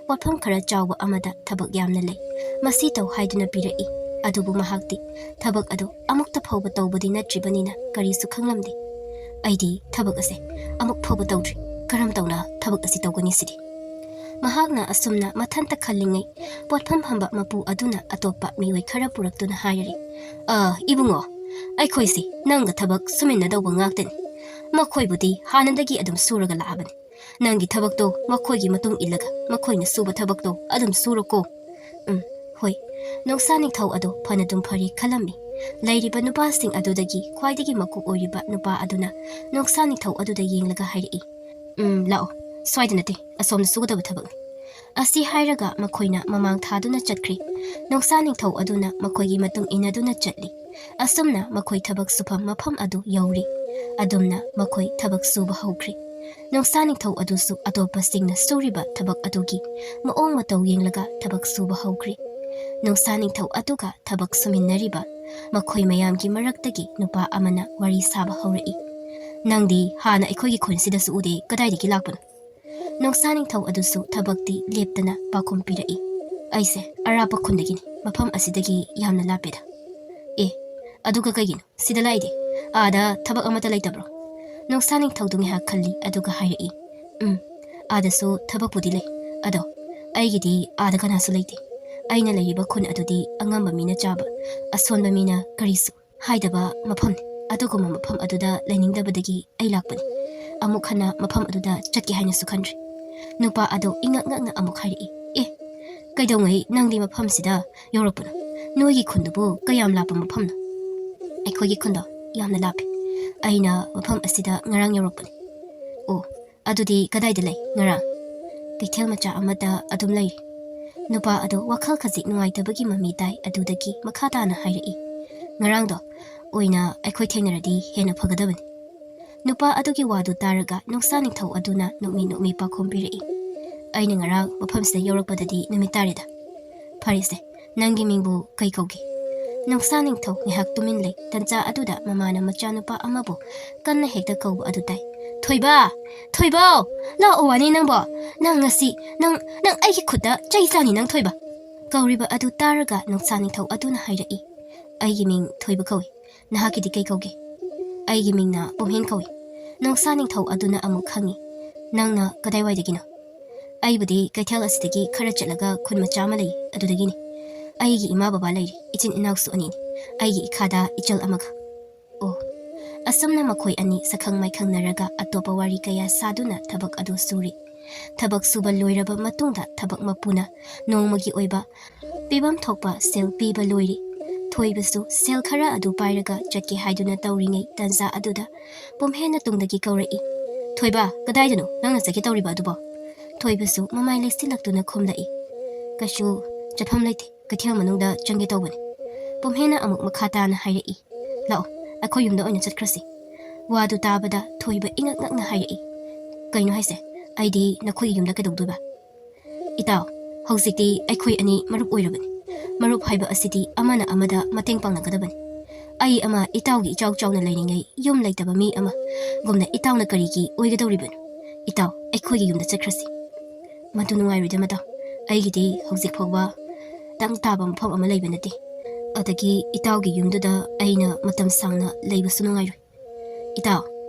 ꯄꯣꯠꯐꯝ ꯈꯔ ꯆꯥꯎꯕ ꯑꯃꯗ ꯊꯕꯛ ꯌꯥꯝꯅ ꯂꯩ, ꯃꯁꯤ ꯇꯧ ꯍꯥꯏꯗꯨꯅ ꯄꯤꯔꯛꯏ꯫ ꯑꯗꯨꯕꯨ ꯃꯍꯥꯛꯇꯤ ꯊꯕꯛ ꯑꯗꯨ ꯑꯃꯨꯛꯇ ꯐꯥꯎꯕ ꯇꯧꯕꯗꯤ ꯅꯠꯇ꯭ꯔꯤꯕꯅꯤꯅ ꯀꯔꯤꯁꯨ ꯈꯪꯂꯝꯗꯦ꯫ "ꯑꯩꯗꯤ ꯊꯕꯛ ꯑꯁꯦ ꯑꯃꯨꯛ ꯐꯥꯎꯕ ꯇꯧꯗ꯭ꯔꯤ꯫ ꯀꯔꯝ ꯇꯧꯅ ꯊꯕꯛ ꯑꯁꯤ ꯇꯧꯒꯅꯤ ꯁꯤꯗꯤ?" ꯃꯍꯥꯛꯅ ꯑꯁꯨꯝꯅ ꯃꯊꯟꯇ ꯈꯜꯂꯤꯉꯩ, ꯄꯣꯠꯐꯝ ꯐꯝꯕ ꯃꯄꯨ ꯑꯗꯨꯅ ꯑꯇꯣꯞꯄ ꯃꯤꯑꯣꯏ ꯈꯔ ꯄꯨꯔꯛꯇꯨꯅ ꯍꯥꯏꯔꯔꯤ, "ꯑ, ꯏꯕꯨꯡꯉꯣ, ꯑꯩꯈꯣꯏꯁꯤ ꯅꯪꯒ ꯊꯕꯛ ꯁꯨꯃꯤꯟꯅꯗꯧꯕ ꯉꯥꯛꯇꯅꯤ꯫ ꯃꯈꯣꯏꯕꯨꯗꯤ ꯍꯥꯟꯅꯗꯒꯤ ꯑꯗꯨꯝ ꯁꯨꯔꯒ ꯂꯥꯛꯑꯕꯅꯤ꯫ ꯅꯪꯒꯤ ꯊꯕꯛꯇꯣ ꯃꯈꯣꯏꯒꯤ ꯃꯇꯨꯡ ꯏꯜꯂꯒ ꯃꯈꯣꯏꯅ ꯁꯨꯕ ꯊꯕꯛꯇꯣ ꯑꯗꯨꯝ ꯁꯨꯔꯣꯀꯣ꯫" ꯎꯝ, ꯍꯣꯏ꯫ ꯅꯣꯡꯁꯥ ꯅꯤꯡꯊꯧ ꯑꯗꯨ ꯐꯅꯗꯨꯝ ꯐꯔꯦ ꯈꯜꯂꯝꯃꯤ꯫ ꯂꯩꯔꯤꯕ ꯅꯨꯄꯥꯁꯤꯡ ꯑꯗꯨꯗꯒꯤ ꯈ꯭ꯋꯥꯏꯗꯒꯤ ꯃꯀꯣꯛ ꯑꯣꯏꯔꯤꯕ ꯅꯨꯄꯥ ꯑꯗꯨꯅ ꯅꯣꯡꯁꯥ ꯅꯤꯡꯊꯧ ꯑꯗꯨꯗ ꯌꯦꯡꯂꯒ ꯍꯥꯏꯔꯛꯏ, "ꯎꯝ, ꯂꯥꯛꯑꯣ, ꯁ꯭ꯋꯥꯏꯗ ꯅꯠꯇꯦ, ꯑꯁꯣꯝꯗ ꯁꯨꯒꯗꯕ ꯊꯕꯛꯅꯤ"꯫ ꯑꯁꯤ ꯍꯥꯏꯔꯒ ꯃꯈꯣꯏꯅ ꯃꯃꯥꯡ ꯊꯥꯗꯨꯅ ꯆꯠꯈ꯭ꯔꯤ꯫ ꯅꯣꯡꯁꯥ ꯅꯤꯡꯊꯧ ꯑꯗꯨꯅ ꯃꯈꯣꯏꯒꯤ ꯃꯇꯨꯡ ꯏꯟꯅꯗꯨꯅ ꯆꯠꯂꯤ꯫ ꯑꯁꯨꯝꯅ ꯃꯈꯣꯏ ꯊꯕꯛ ꯁꯨꯐꯝ ꯃꯐꯝ ꯑꯗꯨ ꯌꯧꯔꯤ꯫ ꯑꯗꯨꯝꯅ ꯃꯈꯣꯏ ꯊꯕꯛ ꯁꯨꯕ ꯍꯧꯈ꯭ꯔꯤ꯫ ꯅꯣꯡꯁꯥ ꯅꯤꯡꯊꯧ ꯑꯗꯨꯁꯨ ꯑꯇꯣꯞꯄꯁꯤꯡꯅ ꯁꯨꯔꯤꯕ ꯊꯕꯛ ꯑꯗꯨꯒꯤ ꯃꯑꯣꯡ ꯃꯇꯧ ꯌꯦꯡꯂꯒ ꯊꯕꯛ ꯁꯨꯕ ꯍꯧꯈ꯭ꯔꯤ꯫ ꯅꯣꯡꯁꯥ ꯅꯤꯡꯊꯧ ꯑꯗꯨꯒ ꯊꯕꯛ ꯁꯨꯃꯤꯟꯅꯔꯤꯕ ꯃꯈꯣꯏ ꯃꯌꯥꯝꯒꯤ ꯃꯔꯛꯇꯒꯤ ꯅꯨꯄꯥ ꯑꯃꯅ ꯋꯥꯔꯤ ꯁꯥꯕ ꯍꯧꯔꯛꯏ꯫ "ꯅꯪꯗꯤ ꯍꯥꯟꯅ ꯑꯩꯈꯣꯏꯒꯤ ꯈꯨꯟꯁꯤꯗꯁꯨ ꯎꯗꯦ, ꯀꯗꯥꯏꯗꯒꯤ ꯂꯥꯛꯄꯅꯣ?" ꯅꯣꯡꯁꯥ ꯅꯤꯡꯊꯧ ꯑꯗꯨꯁꯨ ꯊꯕꯛꯇꯤ ꯂꯦꯞꯇꯅ ꯄꯥꯎꯈꯨꯝ ꯄꯤꯔꯛꯏ꯫ "ꯑꯩꯁꯦ ꯑꯔꯥꯞꯄ ꯈꯨꯟꯗꯒꯤꯅꯤ, ꯃꯐꯝ ꯑꯁꯤꯗꯒꯤ ꯌꯥꯝꯅ ꯂꯥꯞꯄꯦꯗ"꯫ "ꯑꯦ, ꯑꯗꯨꯒ ꯀꯩꯒꯤꯅꯣ ꯁꯤꯗ ꯂꯥꯛꯏꯗꯤ? ꯑꯥꯗ ꯊꯕꯛ ꯑꯃꯠꯇ ꯂꯩꯇꯕ꯭ꯔꯣ?" ꯅꯣꯡꯁꯥ ꯅꯤꯡꯊꯧꯗꯨ ꯉꯥꯏꯍꯥꯛ ꯈꯜꯂꯤ, ꯑꯗꯨꯒ ꯍꯥꯏꯔꯛꯏ, "ꯎꯝ, ꯑꯥꯗꯁꯨ ꯊꯕꯛꯄꯨꯗꯤ ꯂꯩ, ꯑꯗꯣ ꯑꯩꯒꯤꯗꯤ ꯑꯥꯗ ꯀꯅꯥꯁꯨ ꯂꯩꯇꯦ꯫ ꯑꯩꯅ ꯂꯩꯔꯤꯕ ꯈꯨꯟ ꯑꯗꯨꯗꯤ ꯑꯉꯝꯕ ꯃꯤꯅ ꯆꯥꯕ, ꯑꯁꯣꯟꯕ ꯃꯤꯅ ꯀꯔꯤꯁꯨ ꯍꯥꯏꯗꯕ ꯃꯐꯝꯅꯤ꯫ ꯑꯗꯨꯒꯨꯝꯕ ꯃꯐꯝ ꯑꯗꯨꯗ ꯂꯩꯅꯤꯡꯗꯕꯗꯒꯤ ꯑꯩ ꯂꯥꯛꯄꯅꯤ꯫ ꯑꯃꯨꯛ ꯍꯟꯅ ꯃꯐꯝ ꯑꯗꯨꯗ ꯆꯠꯀꯦ ꯍꯥꯏꯅꯁꯨ ꯈꯟꯗ꯭ꯔꯤ"꯫ ꯅꯨꯄꯥ ꯑꯗꯨ ꯏꯉꯛ ꯉꯛꯅ ꯑꯃꯨꯛ ꯍꯥꯏꯔꯛꯏ, "ꯑꯦ, ꯀꯩꯗꯧꯉꯩ ꯅꯪꯗꯤ ꯃꯐꯝꯁꯤꯗ ꯌꯧꯔꯛꯄꯅꯣ? ꯅꯣꯏꯒꯤ ꯈꯨꯟꯗꯨꯕꯨ ꯀꯌꯥꯝ ꯂꯥꯞꯄ ꯃꯐꯝꯅꯣ?" "ꯑꯩꯈꯣꯏꯒꯤ ꯈꯨꯟꯗꯣ ꯌꯥꯝꯅ ꯂꯥꯞꯄꯤ꯫ ꯑꯩꯅ ꯃꯐꯝ ꯑꯁꯤꯗ ꯉꯔꯥꯡ ꯌꯧꯔꯛꯄꯅꯤ"꯫ "ꯑꯣ, ꯑꯗꯨꯗꯤ ꯀꯗꯥꯏꯗ ꯂꯩ ꯉꯔꯥꯡ?" "ꯀꯩꯊꯦꯜ ꯃꯆꯥ ꯑꯃꯗ ꯑꯗꯨꯝ ꯂꯩꯔꯤ"꯫ ꯅꯨꯄꯥ ꯑꯗꯨ ꯋꯥꯈꯜ ꯈꯖꯤꯛ ꯅꯨꯡꯉꯥꯏꯇꯕꯒꯤ ꯃꯃꯤ ꯇꯥꯏ꯫ ꯑꯗꯨꯗꯒꯤ ꯃꯈꯥ ꯇꯥꯅ ꯍꯥꯏꯔꯛꯏ, "ꯉꯔꯥꯡꯗꯣ ꯑꯣꯏꯅ ꯑꯩꯈꯣꯏ ꯊꯦꯡꯅꯔꯗꯤ ꯍꯦꯟꯅ ꯐꯒꯗꯕꯅꯤ"꯫ ꯅꯨꯄꯥ ꯑꯗꯨꯒꯤ ꯋꯥꯗꯨ ꯇꯥꯔꯒ ꯅꯣꯡꯁꯥ ꯅꯤꯡꯊꯧ ꯑꯗꯨꯅ ꯅꯣꯛꯃꯤ ꯅꯣꯛꯃꯤ ꯄꯥꯎꯈꯨꯝ ꯄꯤꯔꯛꯏ, "ꯑꯩꯅ ꯉꯔꯥꯡ ꯃꯐꯝꯁꯤꯗ ꯌꯧꯔꯛꯄꯗꯗꯤ ꯅꯨꯃꯤꯠ ꯇꯥꯔꯦꯗ"꯫ "ꯐꯔꯦꯁꯦ, ꯅꯪꯒꯤ ꯃꯤꯡꯕꯨ ꯀꯩ ꯀꯧꯒꯦ?" ꯅꯣꯡꯁꯥ ꯅꯤꯡꯊꯧ ꯉꯥꯏꯍꯥꯛ ꯇꯨꯃꯤꯟ ꯂꯩ꯫ ꯇꯟꯖꯥ ꯑꯗꯨꯗ ꯃꯃꯥꯅ ꯃꯆꯥꯅꯨꯄꯥ ꯑꯃꯕꯨ ꯀꯟꯅ ꯍꯦꯛꯇ ꯀꯧꯕ ꯑꯗꯨ ꯇꯥꯏ꯫ "ꯊꯣꯏꯕ! ꯊꯣꯏꯕꯧ! ꯂꯥꯛꯑꯣ ꯋꯥꯅꯤ ꯅꯪꯕꯣ! ꯅꯪ ꯉꯁꯤ, ꯅꯪ, ꯅꯪ ꯑꯩꯒꯤ ꯈꯨꯠꯇ ꯆꯩ ꯆꯥꯅꯤ ꯅꯪ, ꯊꯣꯏꯕ!" ꯀꯧꯔꯤꯕ ꯑꯗꯨ ꯇꯥꯔꯒ ꯅꯣꯡꯁꯥ ꯅꯤꯡꯊꯧ ꯑꯗꯨꯅ ꯍꯥꯏꯔꯛꯏ, "ꯑꯩꯒꯤ ꯃꯤꯡ ꯊꯣꯏꯕ ꯀꯧꯏ꯫ ꯅꯍꯥꯛꯀꯤꯗꯤ ꯀꯩ ꯀꯧꯒꯦ?" "ꯑꯩꯒꯤ ꯃꯤꯡꯅ ꯄꯨꯝꯍꯦꯟ ꯀꯧꯏ"꯫ ꯅꯣꯡꯁꯥ ꯅꯤꯡꯊꯧ ꯑꯗꯨꯅ ꯑꯃꯨꯛ ꯍꯪꯉꯤ, "ꯅꯪꯅ ꯀꯗꯥꯏꯋꯥꯏꯗꯒꯤꯅꯣ?" "ꯑꯩꯕꯨꯗꯤ ꯀꯩꯊꯦꯜ ꯑꯁꯤꯗꯒꯤ ꯈꯔ ꯆꯠꯂꯒ ꯈꯨꯟ ꯃꯆꯥ ꯑꯃ ꯂꯩ, ꯑꯗꯨꯗꯒꯤꯅꯤ꯫ ꯑꯩꯒꯤ ꯏꯃꯥ ꯕꯕꯥ ꯂꯩꯔꯤ, ꯏꯆꯤꯟ ꯏꯅꯥꯎꯁꯨ ꯑꯅꯤꯅꯤ, ꯑꯩꯒꯤ ꯏꯈꯥꯗ ꯏꯆꯜ ꯑꯃꯒ"꯫ ꯑꯣ꯫ ꯑꯁꯨꯝꯅ ꯃꯈꯣꯏ ꯑꯅꯤ ꯁꯛꯈꯪ ꯃꯥꯏꯈꯪꯅꯔꯒ ꯑꯇꯣꯞꯄ ꯋꯥꯔꯤ ꯀꯌꯥ ꯁꯥꯗꯨꯅ ꯊꯕꯛ ꯑꯗꯨ ꯁꯨꯔꯤ꯫ ꯊꯕꯛ ꯁꯨꯕ ꯂꯣꯏꯔꯕ ꯃꯇꯨꯡꯗ ꯊꯕꯛ ꯃꯄꯨꯅ ꯅꯣꯡꯃꯒꯤ ꯑꯣꯏꯕ ꯄꯤꯐꯝ ꯊꯣꯛꯄ ꯁꯦꯜ ꯄꯤꯕ ꯂꯣꯏꯔꯤ꯫ ꯊꯣꯏꯕꯁꯨ ꯁꯦꯜ ꯈꯔ ꯑꯗꯨ ꯄꯥꯏꯔꯒ ꯆꯠꯀꯦ ꯍꯥꯏꯗꯨꯅ ꯇꯧꯔꯤꯉꯩ ꯇꯟꯖꯥ ꯑꯗꯨꯗ ꯄꯨꯝꯍꯦꯟꯅ ꯇꯨꯡꯗꯒꯤ ꯀꯧꯔꯛꯏ, "ꯊꯣꯏꯕ, ꯀꯗꯥꯏꯗꯅꯣ ꯅꯪꯅ ꯆꯠꯀꯦ ꯇꯧꯔꯤꯕ ꯑꯗꯨꯕꯣ?" ꯊꯣꯏꯕꯁꯨ ꯃꯃꯥꯏ ꯂꯩꯁꯤꯜꯂꯛꯇꯨꯅ ꯈꯨꯝꯂꯛꯏ, "ꯀꯩꯁꯨ ꯆꯠꯐꯝ ꯂꯩꯇꯦ, ꯀꯩꯊꯦꯜ ꯃꯅꯨꯡꯗ ꯆꯪꯒꯦ ꯇꯧꯕꯅꯤ꯫" ꯄꯨꯝꯍꯦꯟꯅ ꯑꯃꯨꯛ ꯃꯈꯥ ꯇꯥꯅ ꯍꯥꯏꯔꯛꯏ, "ꯂꯥꯛꯑꯣ, ꯑꯩꯈꯣꯏ ꯌꯨꯝꯗ ꯑꯣꯏꯅ ꯆꯠꯈ꯭ꯔꯁꯤ꯫" ꯋꯥꯗꯨ ꯇꯥꯕꯗ ꯊꯣꯏꯕ ꯏꯉꯛ ꯉꯛꯅ ꯍꯥꯏꯔꯛꯏ, "ꯀꯩꯅꯣ ꯍꯥꯏꯁꯦ? ꯑꯩꯗꯤ ꯅꯈꯣꯏꯒꯤ ꯌꯨꯝꯗ ꯀꯩꯗꯧꯗꯣꯏꯕ?" "ꯏꯇꯥꯎ, ꯍꯧꯖꯤꯛꯇꯤ ꯑꯩꯈꯣꯏ ꯑꯅꯤ ꯃꯔꯨꯞ ꯑꯣꯏꯔꯕꯅꯤ꯫ ꯃꯔꯨꯞ ꯍꯥꯏꯕ ꯑꯁꯤꯗꯤ ꯑꯃꯅ ꯑꯃꯗ ꯃꯇꯦꯡ ꯄꯥꯡꯅꯒꯗꯕꯅꯤ꯫ ꯑꯩ ꯑꯃ ꯏꯇꯥꯎꯒꯤ ꯏꯆꯥꯎ ꯆꯥꯎꯅ ꯂꯩꯅꯤꯡꯉꯩ ꯌꯨꯝ ꯂꯩꯇꯕ ꯃꯤ ꯑꯃꯒꯨꯝꯅ ꯏꯇꯥꯎꯅ ꯀꯔꯤꯒꯤ ꯑꯣꯏꯒꯗꯧꯔꯤꯕꯅꯣ? ꯏꯇꯥꯎ, ꯑꯩꯈꯣꯏꯒꯤ ꯌꯨꯝꯗ ꯆꯠꯈ꯭ꯔꯁꯤ꯫" "ꯃꯗꯨ ꯅꯨꯡꯉꯥꯏꯔꯣꯏꯗ ꯃꯇꯥꯎ꯫ ꯑꯩꯒꯤꯗꯤ ꯍꯧꯖꯤꯛ ꯐꯥꯎꯕ ꯇꯪ ꯇꯥꯕ ꯃꯐꯝ ꯑꯃ ꯂꯩꯕ ꯅꯠꯇꯦ꯫ ꯑꯗꯒꯤ ꯏꯇꯥꯎꯒꯤ ꯌꯨꯝꯗꯨꯗ ꯑꯩꯅ ꯃꯇꯝ ꯁꯥꯡꯅ ꯂꯩꯕꯁꯨ ꯅꯨꯡꯉꯥꯏꯔꯣꯏ꯫" "ꯏꯇꯥꯎ,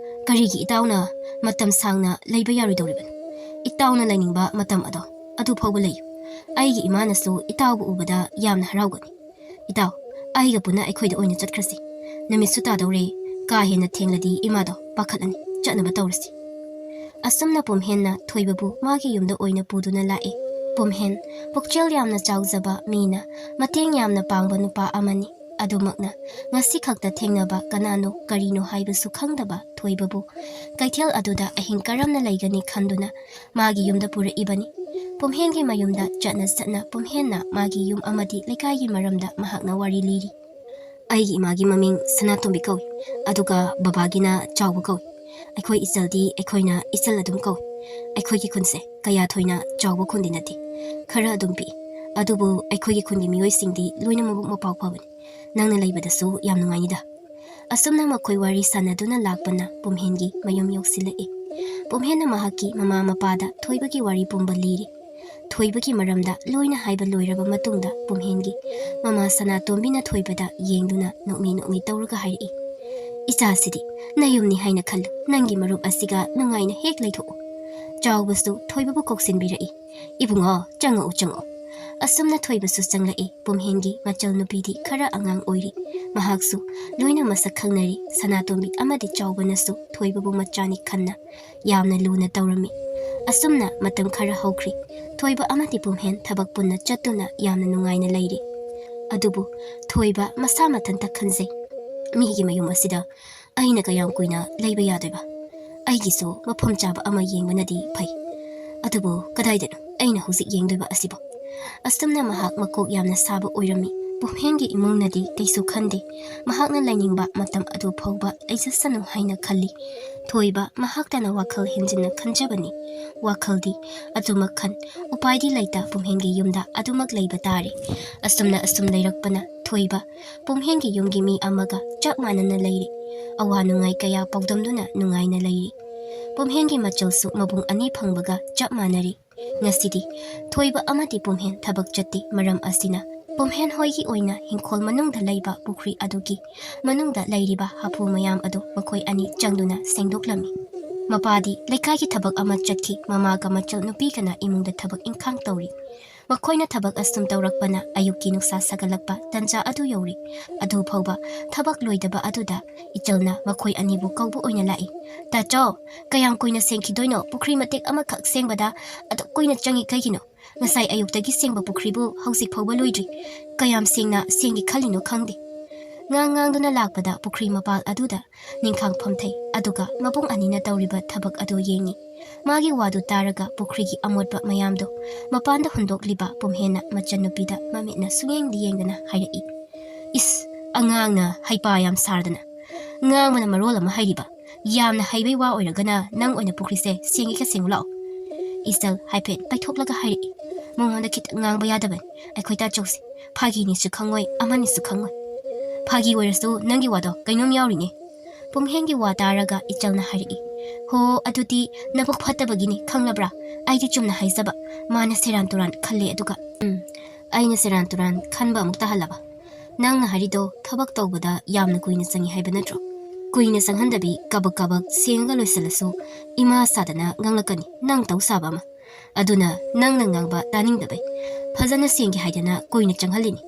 ꯀꯔꯤꯒꯤ ꯏꯇꯥꯎꯅ ꯃꯇꯝ ꯁꯥꯡꯅ ꯂꯩꯕ ꯌꯥꯔꯣꯏꯗꯧꯔꯤꯕꯅꯣ? ꯏꯇꯥꯎꯅ ꯂꯩꯅꯤꯡꯕ ꯃꯇꯝ ꯑꯗꯣ ꯑꯗꯨ ꯐꯥꯎꯕ ꯂꯩꯌꯨ꯫ ꯑꯩꯒꯤ ꯏꯃꯥꯅꯁꯨ ꯏꯇꯥꯎꯕꯨ ꯎꯕꯗ ꯌꯥꯝꯅ ꯍꯔꯥꯎꯒꯅꯤ꯫ ꯏꯇꯥꯎ, ꯑꯩꯒ ꯄꯨꯟꯅ ꯑꯩꯈꯣꯏꯗ ꯑꯣꯏꯅ ꯆꯠꯈ꯭ꯔꯁꯤ꯫ ꯅꯨꯃꯤꯠꯁꯨ ꯇꯥꯗꯧꯔꯦ꯫ ꯀꯥ ꯍꯦꯟꯅ ꯊꯦꯡꯂꯗꯤ ꯏꯃꯥꯗꯣ ꯄꯥꯈꯠꯂꯅꯤ꯫ ꯆꯠꯅꯕ ꯇꯧꯔꯁꯤ꯫" ꯑꯁꯨꯝꯅ ꯄꯨꯝꯍꯦꯟꯅ ꯊꯣꯏꯕꯕꯨ ꯃꯥꯒꯤ ꯌꯨꯝꯗ ꯑꯣꯏꯅ ꯄꯨꯗꯨꯅ ꯂꯥꯛꯑꯦ꯫ ꯄꯨꯝꯍꯦꯟ ꯄꯨꯛꯆꯦꯜ ꯌꯥꯝꯅ ꯆꯥꯎꯖꯕ ꯃꯤꯅ ꯃꯇꯦꯡ ꯌꯥꯝꯅ ꯄꯥꯡꯕ ꯅꯨꯄꯥ ꯑꯃꯅꯤ꯫ ꯑꯗꯨꯃꯛꯅ ꯉꯁꯤ ꯈꯛꯇ ꯊꯦꯡꯅꯕ ꯀꯅꯥꯅꯣ ꯀꯔꯤꯅꯣ ꯍꯥꯏꯕꯁꯨ ꯈꯪꯗꯕ ꯊꯣꯏꯕꯕꯨ ꯀꯩꯊꯦꯜ ꯑꯗꯨꯗ ꯑꯍꯤꯡ ꯀꯔꯝꯅ ꯂꯩꯒꯅꯤ ꯈꯟꯗꯨꯅ ꯃꯥꯒꯤ ꯌꯨꯝꯗ ꯄꯨꯔꯛꯏꯕꯅꯤ꯫ ꯄꯨꯝꯍꯦꯟꯒꯤ ꯃꯌꯨꯝꯗ ꯆꯠꯅ ꯆꯠꯅ ꯄꯨꯝꯍꯦꯟꯅ ꯃꯥꯒꯤ ꯌꯨꯝ ꯑꯃꯗꯤ ꯂꯩꯀꯥꯏꯒꯤ ꯃꯔꯝꯗ ꯃꯍꯥꯛꯅ ꯋꯥꯔꯤ ꯂꯤꯔꯤ꯫ "ꯑꯩꯒꯤ ꯏꯃꯥꯒꯤ ꯃꯃꯤꯡ ꯁꯅꯥꯇꯣꯝꯕꯤ ꯀꯧꯏ, ꯑꯗꯨꯒ ꯕꯕꯥꯒꯤꯅ ꯆꯥꯎꯕ ꯀꯧꯏ꯫ ꯑꯩꯈꯣꯏ ꯏꯆꯜꯗꯤ ꯑꯩꯈꯣꯏꯅ ꯏꯆꯜ ꯑꯗꯨꯝ ꯀꯧꯏ꯫ ꯑꯩꯈꯣꯏꯒꯤ ꯈꯨꯟꯁꯦ ꯀꯌꯥ ꯊꯣꯏꯅ ꯆꯥꯎꯕ ꯈꯨꯟꯗꯤ ꯅꯠꯇꯦ, ꯈꯔ ꯑꯗꯨꯝ ꯄꯤꯛꯏ꯫ ꯑꯗꯨꯕꯨ ꯑꯩꯈꯣꯏꯒꯤ ꯈꯨꯟꯒꯤ ꯃꯤꯑꯣꯏꯁꯤꯡꯗꯤ ꯂꯣꯏꯅ ꯃꯕꯨꯛ ꯃꯄꯥꯎ ꯐꯕꯅꯤ꯫ ꯅꯪꯅ ꯂꯩꯕꯗꯁꯨ ꯌꯥꯝ ꯅꯨꯡꯉꯥꯏꯅꯤꯗ꯫" ꯑꯁꯨꯝꯅ ꯃꯈꯣꯏ ꯋꯥꯔꯤ ꯁꯥꯟꯅꯗꯨꯅ ꯂꯥꯛꯄꯅ ꯄꯨꯝꯍꯦꯟꯒꯤ ꯃꯌꯨꯝ ꯌꯧꯁꯤꯜꯂꯛꯏ꯫ ꯄꯨꯝꯍꯦꯟꯅ ꯃꯍꯥꯛꯀꯤ ꯃꯃꯥ ꯃꯄꯥꯗ ꯊꯣꯏꯕꯒꯤ ꯋꯥꯔꯤ ꯄꯨꯝꯕ ꯂꯤꯔꯤ꯫ ꯊꯣꯏꯕꯒꯤ ꯃꯔꯝꯗ ꯂꯣꯏꯅ ꯍꯥꯏꯕ ꯂꯣꯏꯔꯕ ꯃꯇꯨꯡꯗ ꯄꯨꯝꯍꯦꯟꯒꯤ ꯃꯃꯥ ꯁꯅꯥꯇꯣꯝꯕꯤꯅ ꯊꯣꯏꯕꯗ ꯌꯦꯡꯗꯨꯅ ꯅꯣꯛꯃꯤ ꯅꯣꯛꯃꯤ ꯇꯧꯔꯒ ꯍꯥꯏꯔꯛꯏ, "ꯏꯆꯥꯁꯤꯗꯤ ꯅꯌꯨꯝꯅꯤ ꯍꯥꯏꯅ ꯈꯜꯂꯨ, ꯅꯪꯒꯤ ꯃꯔꯨꯞ ꯑꯁꯤꯒ ꯅꯨꯡꯉꯥꯏꯅ ꯍꯦꯛ ꯂꯩꯊꯣꯛꯎ꯫" ꯆꯥꯎꯕꯁꯨ ꯊꯣꯏꯕꯕꯨ ꯀꯧꯁꯤꯟꯕꯤꯔꯛꯏ꯫ "ꯏꯕꯨꯡꯉꯣ, ꯆꯪꯉꯛꯎ, ꯆꯪꯉꯛꯎ꯫" ꯑꯁꯨꯝꯅ ꯊꯣꯏꯕꯁꯨ ꯆꯪꯂꯛꯏ꯫ ꯄꯨꯝꯍꯦꯟꯒꯤ ꯃꯆꯜ ꯅꯨꯄꯤꯗꯤ ꯈꯔ ꯑꯉꯥꯡ ꯑꯣꯏꯔꯤ꯫ ꯃꯍꯥꯛꯁꯨ ꯂꯣꯏꯅ ꯃꯁꯛ ꯈꯪꯅꯔꯤ꯫ ꯁꯅꯥꯇꯣꯝꯕꯤ ꯑꯃꯗꯤ ꯆꯥꯎꯕꯅꯁꯨ ꯊꯣꯏꯕꯕꯨ ꯃꯆꯥꯅꯤ ꯈꯟꯅ ꯌꯥꯝꯅ ꯂꯨꯅ ꯇꯧꯔꯝꯃꯤ꯫ ꯑꯁꯨꯝꯅ ꯃꯇꯝ ꯈꯔ ꯍꯧꯈ꯭ꯔꯤ꯫ ꯊꯣꯏꯕ ꯑꯃꯗꯤ ꯄꯨꯝꯍꯦꯟ ꯊꯕꯛ ꯄꯨꯟꯅ ꯆꯠꯇꯨꯅ ꯌꯥꯝꯅ ꯅꯨꯡꯉꯥꯏꯅ ꯂꯩꯔꯤ꯫ ꯑꯗꯨꯕꯨ ꯊꯣꯏꯕ ꯃꯁꯥ ꯃꯊꯟꯇ ꯈꯟꯖꯩ, "ꯃꯤꯒꯤ ꯃꯌꯨꯝ ꯑꯁꯤꯗ ꯑꯩꯅ ꯀꯌꯥꯝ ꯀꯨꯏꯅ ꯂꯩꯕ ꯌꯥꯗꯣꯏꯕ? ꯑꯩꯒꯤꯁꯨ ꯃꯐꯝ ꯆꯥꯕ ꯑꯃ ꯌꯦꯡꯕꯅꯗꯤ ꯐꯩ꯫ ꯑꯗꯨꯕꯨ ꯀꯗꯥꯏꯗꯅꯣ ꯑꯩꯅ ꯍꯧꯖꯤꯛ ꯌꯦꯡꯗꯣꯏꯕ ꯑꯁꯤꯕꯣ?" ꯑꯁꯨꯝꯅ ꯃꯍꯥꯛ ꯃꯀꯣꯛ ꯌꯥꯝꯅ ꯁꯥꯕ ꯑꯣꯏꯔꯝꯃꯤ꯫ ꯄꯨꯝꯍꯦꯟꯒꯤ ꯏꯃꯨꯡꯅꯗꯤ ꯀꯩꯁꯨ ꯈꯟꯗꯦ꯫ ꯃꯍꯥꯛꯅ ꯂꯩꯅꯤꯡꯕ ꯃꯇꯝ ꯑꯗꯨ ꯐꯥꯎꯕ ꯂꯩꯖꯁꯅꯨ ꯍꯥꯏꯅ ꯈꯜꯂꯤ꯫ ꯊꯣꯏꯕ ꯃꯍꯥꯛꯇꯅ ꯋꯥꯈꯜ ꯍꯦꯟꯖꯤꯟꯅ ꯈꯟꯖꯕꯅꯤ꯫ ꯋꯥꯈꯜꯗꯤ ꯑꯗꯨꯃꯛ ꯈꯟ, ꯎꯄꯥꯏꯗꯤ ꯂꯩꯇ ꯄꯨꯝꯍꯦꯟꯒꯤ ꯌꯨꯝꯗ ꯑꯗꯨꯃꯛ ꯂꯩꯕ ꯇꯥꯔꯦ꯫ ꯑꯁꯨꯝꯅ ꯑꯁꯨꯝ ꯂꯩꯔꯛꯄꯅ ꯊꯣꯏꯕ ꯄꯨꯝꯍꯦꯟꯒꯤ ꯌꯨꯝꯒꯤ ꯃꯤ ꯑꯃꯒ ꯆꯞ ꯃꯥꯟꯅꯅ ꯂꯩꯔꯤ꯫ ꯑꯋꯥ ꯅꯨꯡꯉꯥꯏ ꯀꯌꯥ ꯄꯥꯎꯗꯝꯗꯨꯅ ꯅꯨꯡꯉꯥꯏꯅ ꯂꯩꯔꯤ꯫ ꯄꯨꯝꯍꯦꯟꯒꯤ ꯃꯆꯜꯁꯨ ꯃꯕꯨꯡ ꯑꯅꯤ ꯐꯪꯕꯒ ꯆꯞ ꯃꯥꯟꯅꯔꯤ꯫ ꯉꯁꯤꯗꯤ ꯊꯣꯏꯕ ꯑꯃꯗꯤ ꯄꯨꯝꯍꯦꯟ ꯊꯕꯛ ꯆꯠꯇꯦ꯫ ꯃꯔꯝ ꯑꯁꯤꯅ ꯄꯨꯝꯍꯦꯟ ꯍꯣꯏꯒꯤ ꯑꯣꯏꯅ ꯍꯤꯡꯈꯣꯜ ꯃꯅꯨꯡꯗ ꯂꯩꯕ ꯄꯨꯈ꯭ꯔꯤ ꯑꯗꯨꯒꯤ ꯃꯅꯨꯡꯗ ꯂꯩꯔꯤꯕ ꯍꯥꯐꯨ ꯃꯌꯥꯝ ꯑꯗꯨ ꯃꯈꯣꯏ ꯑꯅꯤ ꯆꯪꯗꯨꯅ ꯁꯦꯡꯗꯣꯛꯂꯝꯃꯤ꯫ ꯃꯄꯥꯗꯤ ꯂꯩꯀꯥꯏꯒꯤ ꯊꯕꯛ ꯑꯃ ꯆꯠꯈꯤ꯫ ꯃꯃꯥꯒ ꯃꯆꯜ ꯅꯨꯄꯤꯒꯅ ꯏꯃꯨꯡꯗ ꯊꯕꯛ ꯏꯪꯈꯥꯡ ꯇꯧꯔꯤ꯫ ꯃꯈꯣꯏꯅ ꯊꯕꯛ ꯑꯁꯨꯝ ꯇꯧꯔꯛꯄꯅ ꯑꯌꯨꯛꯀꯤ ꯅꯨꯡꯁꯥ ꯁꯥꯒꯠꯂꯛꯄ ꯇꯟꯖꯥ ꯑꯗꯨ ꯌꯧꯔꯤ꯫ ꯑꯗꯨ ꯐꯥꯎꯕ ꯊꯕꯛ ꯂꯣꯏꯗꯕ ꯑꯗꯨꯗ ꯏꯆꯜꯅ ꯃꯈꯣꯏ ꯑꯅꯤꯕꯨ ꯀꯧꯕ ꯑꯣꯏꯅ ꯂꯥꯛꯏ꯫ "ꯇꯥꯆꯧ, ꯀꯌꯥꯝ ꯀꯨꯏꯅ ꯁꯦꯡꯈꯤꯗꯣꯏꯅꯣ? ꯄꯨꯈ꯭ꯔꯤ ꯃꯇꯦꯛ ꯑꯃꯈꯛ ꯁꯦꯡꯕꯗ ꯑꯗꯨꯛ ꯀꯨꯏꯅ ꯆꯪꯉꯤ ꯀꯩꯒꯤꯅꯣ? ꯉꯁꯥꯏ ꯑꯌꯨꯛꯇꯒꯤ ꯁꯦꯡꯕ ꯄꯨꯈ꯭ꯔꯤꯕꯨ ꯍꯧꯖꯤꯛ ꯐꯥꯎꯕ ꯂꯣꯏꯗ꯭ꯔꯤ꯫ ꯀꯌꯥꯝ ꯁꯦꯡꯅ ꯁꯦꯡꯒꯦ ꯈꯜꯂꯤꯅꯣ ꯈꯪꯗꯦ꯫" ꯉꯥꯡ ꯉꯥꯡꯗꯨꯅ ꯂꯥꯛꯄꯗ ꯄꯨꯈ꯭ꯔꯤ ꯃꯄꯥꯜ ꯑꯗꯨꯗ ꯅꯤꯡꯈꯥꯡ ꯐꯝꯊꯩ꯫ ꯑꯗꯨꯒ ꯃꯕꯨꯡ ꯑꯅꯤꯅ ꯇꯧꯔꯤꯕ ꯊꯕꯛ ꯑꯗꯨ ꯌꯦꯡꯉꯤ꯫ ꯃꯥꯒꯤ ꯋꯥꯗꯨ ꯇꯥꯔꯒ ꯄꯨꯈ꯭ꯔꯤꯒꯤ ꯑꯃꯣꯠꯄ ꯃꯌꯥꯝꯗꯣ ꯃꯄꯥꯟꯗ ꯍꯨꯟꯗꯣꯛꯂꯤꯕ ꯄꯨꯝꯍꯦꯟꯅ ꯃꯆꯟꯅꯨꯄꯤꯗ ꯃꯃꯤꯠꯅ ꯁꯨꯡꯌꯦꯡꯗꯤ ꯌꯦꯡꯗꯅ ꯍꯥꯏꯔꯛꯏ, "ꯏꯁ, ꯑꯉꯥꯡꯅ ꯍꯩꯄꯥ ꯌꯥꯝ ꯁꯥꯔꯗꯅ꯫ ꯉꯥꯡꯕꯅ ꯃꯔꯣꯜ ꯑꯃ ꯍꯩꯔꯤꯕ꯫ ꯌꯥꯝꯅ ꯍꯩꯕꯩ ꯋꯥ ꯑꯣꯏꯔꯒꯅ ꯅꯪ ꯑꯣꯏꯅ ꯄꯨꯈ꯭ꯔꯤꯁꯦ ꯁꯦꯡꯉꯤꯒ ꯁꯦꯡꯉꯨ ꯂꯥꯛꯑꯣ꯫" ꯏꯆꯜ ꯍꯥꯏꯐꯦꯠ ꯄꯥꯏꯊꯣꯛꯂꯒ ꯍꯥꯏꯔꯛꯏ, "ꯃꯉꯣꯟꯗ ꯈꯤꯇꯪ ꯉꯥꯡꯕ ꯌꯥꯗꯕꯅꯤ꯫ ꯑꯩꯈꯣꯏ ꯇꯥꯆꯧꯁꯦ ꯐꯥꯒꯤꯅꯤꯁꯨ ꯈꯪꯉꯣꯏ, ꯑꯃꯅꯤꯁꯨ ꯈꯪꯉꯣꯏ꯫" "ꯐꯥꯒꯤ ꯑꯣꯏꯔꯁꯨ ꯅꯪꯒꯤ ꯋꯥꯗꯣ ꯀꯩꯅꯣꯝ ꯌꯥꯎꯔꯤꯅꯦ꯫" ꯄꯨꯝꯍꯦꯟꯒꯤ ꯋꯥ ꯇꯥꯔꯒ ꯏꯆꯜꯅ ꯍꯥꯏꯔꯛꯏ, "ꯍꯣ, ꯑꯗꯨꯗꯤ ꯅꯕꯨꯛ ꯐꯠꯇꯕꯒꯤꯅꯤ, ꯈꯪꯂꯕ꯭ꯔꯥ? ꯑꯩꯗꯤ ꯆꯨꯝꯅ ꯍꯥꯏꯖꯕ꯫ ꯃꯥꯅ ꯁꯦꯔꯥꯟ ꯇꯨꯔꯥꯟ ꯈꯜꯂꯦ ꯑꯗꯨꯒ꯫" "ꯎꯝ, ꯑꯩꯅ ꯁꯦꯔꯥꯟ ꯇꯨꯔꯥꯟ ꯈꯟꯕ ꯑꯃꯨꯛ ꯇꯥꯍꯜꯂꯕ? ꯅꯪꯅ ꯍꯥꯏꯔꯤꯗꯣ ꯊꯕꯛ ꯇꯧꯕꯗ ꯌꯥꯝꯅ ꯀꯨꯏꯅ ꯆꯪꯉꯤ ꯍꯥꯏꯕ ꯅꯠꯇ꯭ꯔꯣ? ꯀꯨꯏꯅ ꯆꯪꯍꯟꯗꯕꯤ ꯀꯕꯛ ꯀꯕꯛ ꯁꯦꯡꯉꯒ ꯂꯣꯏꯁꯤꯜꯂꯁꯨ ꯏꯃꯥ ꯁꯥꯗꯅ ꯉꯥꯡꯂꯛꯀꯅꯤ, ꯅꯪ ꯇꯧ ꯁꯥꯕ ꯑꯃ꯫ ꯑꯗꯨꯅ ꯅꯪꯅ ꯉꯥꯡꯕ ꯇꯥꯅꯤꯡꯗꯕꯩ ꯐꯖꯅ ꯁꯦꯡꯒꯦ ꯍꯥꯏꯗꯅ ꯀꯨꯏꯅ ꯆꯪꯍꯜꯂꯤꯅꯤ꯫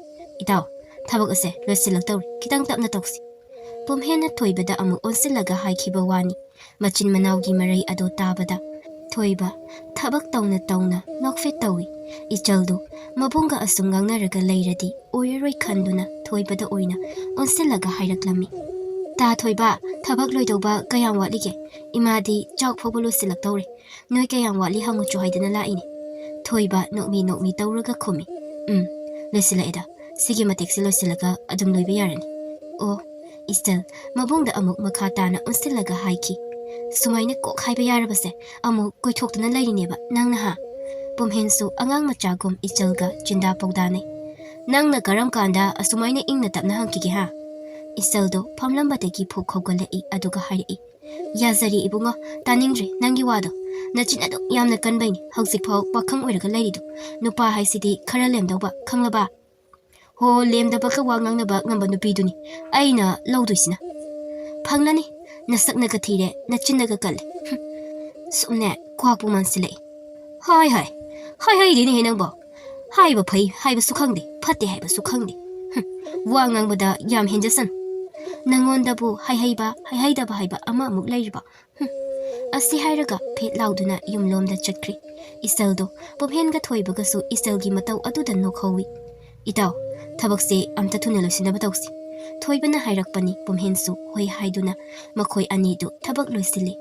ꯏꯇꯥꯎ, ꯊꯕꯛ ꯑꯁꯦ ꯂꯣꯏꯁꯤꯜꯂꯛꯇꯧꯔꯤ, ꯈꯤꯇꯪ ꯇꯞꯅ ꯇꯧꯁꯤ꯫" ꯄꯨꯝꯍꯦꯟꯅ ꯊꯣꯏꯕꯗ ꯑꯃꯨꯛ ꯑꯣꯟꯁꯤꯜꯂꯒ ꯍꯥꯏꯈꯤꯕ ꯋꯥꯅꯤ꯫ ꯃꯆꯤꯟ ꯃꯅꯥꯎꯒꯤ ꯃꯔꯩ ꯑꯗꯨ ꯇꯥꯕꯗ ꯊꯣꯏꯕ ꯊꯕꯛ ꯇꯧꯅ ꯇꯧꯅ ꯅꯣꯛꯐꯦꯠ ꯇꯧꯏ꯫ ꯏꯆꯜꯗꯨ ꯃꯕꯨꯡꯒ ꯑꯁꯨꯝ ꯉꯥꯡꯅꯔꯒ ꯂꯩꯔꯗꯤ ꯑꯣꯏꯔꯔꯣꯏ ꯈꯟꯗꯨꯅ ꯊꯣꯏꯕꯗ ꯑꯣꯏꯅ ꯑꯣꯟꯁꯤꯜꯂꯒ ꯍꯥꯏꯔꯛꯂꯝꯃꯤ꯫ "ꯇꯥ ꯊꯣꯏꯕ, ꯊꯕꯛ ꯂꯣꯏꯗꯧꯕ ꯀꯌꯥꯝ ꯋꯥꯠꯂꯤꯒꯦ? ꯏꯃꯥꯗꯤ ꯆꯥꯛ ꯐꯥꯎꯕ ꯂꯣꯏꯁꯤꯜꯂꯛꯇꯧꯔꯦ꯫ ꯅꯣꯏ ꯀꯌꯥꯝ ꯋꯥꯠꯂꯤ ꯍꯪꯉꯨꯆꯣ ꯍꯥꯏꯗꯅ ꯂꯥꯛꯏꯅꯦ꯫" ꯊꯣꯏꯕ ꯅꯣꯛꯃꯤ ꯅꯣꯛꯃꯤ ꯇꯧꯔꯒ ꯈꯨꯝꯃꯤ꯫ "ꯎꯝ, ꯂꯣꯏꯁꯤꯜꯂꯛꯑꯦꯗ꯫ ꯁꯤꯒꯤ ꯃꯇꯦꯛꯁꯤ ꯂꯣꯏꯁꯤꯜꯂꯒ ꯑꯗꯨꯝ ꯂꯣꯏꯕ ꯌꯥꯔꯅꯤ꯫" "ꯑꯣ꯫" ꯏꯆꯜ ꯃꯕꯨꯡꯗ ꯑꯃꯨꯛ ꯃꯈꯥ ꯇꯥꯅ ꯑꯣꯟꯁꯤꯜꯂꯒ ꯍꯥꯏꯈꯤ꯫ "ꯁꯨꯃꯥꯏꯅ ꯀꯣꯛ ꯍꯥꯏꯕ ꯌꯥꯔꯕꯁꯦ ꯑꯃꯨꯛ ꯀꯣꯏꯊꯣꯛꯇꯨꯅ ꯂꯩꯔꯤꯅꯦꯕ ꯅꯪꯅ, ꯍꯥ?" ꯄꯨꯝꯍꯦꯟꯁꯨ ꯑꯉꯥꯡ ꯃꯆꯥꯒꯨꯝ ꯏꯆꯜꯒ ꯆꯤꯟꯗꯥ ꯄꯥꯎꯗꯥꯅꯩ꯫ "ꯅꯪꯅ ꯀꯔꯝ ꯀꯥꯟꯗ ꯑꯁꯨꯃꯥꯏꯅ ꯏꯪꯅ ꯇꯞꯅ ꯍꯪꯈꯤꯒꯦ, ꯍꯥ?" ꯏꯆꯜꯗꯣ ꯐꯝꯂꯝꯕꯗꯒꯤ ꯐꯨꯛ ꯍꯧꯒꯠꯂꯛꯏ, ꯑꯗꯨꯒ ꯍꯥꯏꯔꯛꯏ꯫ "ꯌꯥꯖꯔꯤ ꯏꯕꯨꯡꯉꯣ, ꯇꯥꯅꯤꯡꯗ꯭ꯔꯦ ꯅꯪꯒꯤ ꯋꯥꯗꯣ꯫ ꯅꯆꯤꯟ ꯑꯗꯨꯛ ꯌꯥꯝꯅ ꯀꯟꯕꯩꯅꯦ ꯍꯧꯖꯤꯛꯐꯥꯎ ꯄꯥꯈꯪ ꯑꯣꯏꯔꯒ ꯂꯩꯔꯤꯗꯣ꯫ ꯅꯨꯄꯥ ꯍꯥꯏꯁꯤꯗꯤ ꯈꯔ ꯂꯦꯝꯗꯧꯕ, ꯈꯪꯂꯕ?" "ꯍꯣ, ꯂꯦꯝꯗꯕꯒ ꯋꯥ ꯉꯥꯡꯅꯕ ꯉꯝꯕ ꯅꯨꯄꯤꯗꯨꯅꯤ ꯑꯩꯅ ꯂꯧꯗꯣꯏꯁꯤꯅ꯫" "ꯐꯪꯂꯅꯤ, ꯅꯁꯛꯅꯒ ꯊꯤꯔꯦ, ꯅꯆꯤꯟꯅꯒ ꯀꯜꯂꯦ꯫ ꯍꯨꯝ, ꯁꯨꯝꯅꯦ ꯀ꯭ꯋꯥꯛꯄꯨ ꯃꯥꯟꯁꯤꯜꯂꯛꯏ꯫ ꯍꯥꯏ ꯍꯥꯏ, ꯍꯥꯏ ꯍꯩꯗꯦꯅꯦꯍꯦ ꯅꯪꯕꯣ꯫ ꯍꯥꯏꯕ ꯐꯩ ꯍꯥꯏꯕꯁꯨ ꯈꯪꯗꯦ, ꯐꯠꯇꯦ ꯍꯥꯏꯕꯁꯨ ꯈꯪꯗꯦ꯫ ꯍꯨꯝ, ꯋꯥ ꯉꯥꯡꯕꯗ ꯌꯥꯝ ꯍꯦꯟꯖꯁꯅꯨ꯫ ꯅꯪꯉꯣꯟꯗꯕꯨ ꯍꯩꯍꯩꯕ, ꯍꯩꯍꯩꯗꯕ ꯍꯥꯏꯕ ꯑꯃ ꯑꯃꯨꯛ ꯂꯩꯔꯤꯕꯣ? ꯍꯨꯝ꯫" ꯑꯁꯤ ꯍꯥꯏꯔꯒ ꯐꯦꯠ ꯂꯥꯎꯗꯨꯅ ꯌꯨꯝꯂꯣꯝꯗ ꯆꯠꯈ꯭ꯔꯦ꯫ ꯏꯆꯜꯗꯣ ꯄꯨꯝꯍꯦꯟꯒ ꯊꯣꯏꯕꯒꯁꯨ ꯏꯆꯜꯒꯤ ꯃꯇꯧ ꯑꯗꯨꯗ ꯅꯣꯛꯍꯧꯋꯤ꯫ "ꯏꯇꯥꯎ, ꯊꯕꯛꯁꯦ ꯑꯝꯇ ꯊꯨꯅ ꯂꯣꯏꯁꯤꯟꯅꯕ ꯇꯧꯁꯤ꯫" ꯊꯣꯏꯕꯅ ꯍꯥꯏꯔꯛꯄꯅꯤ꯫ ꯄꯨꯝꯍꯦꯟꯁꯨ ꯍꯣꯏ ꯍꯥꯏꯗꯨꯅ ꯃꯈꯣꯏ ꯑꯅꯤꯗꯨ ꯊꯕꯛ ꯂꯣꯏꯁꯤꯜꯂꯤ꯫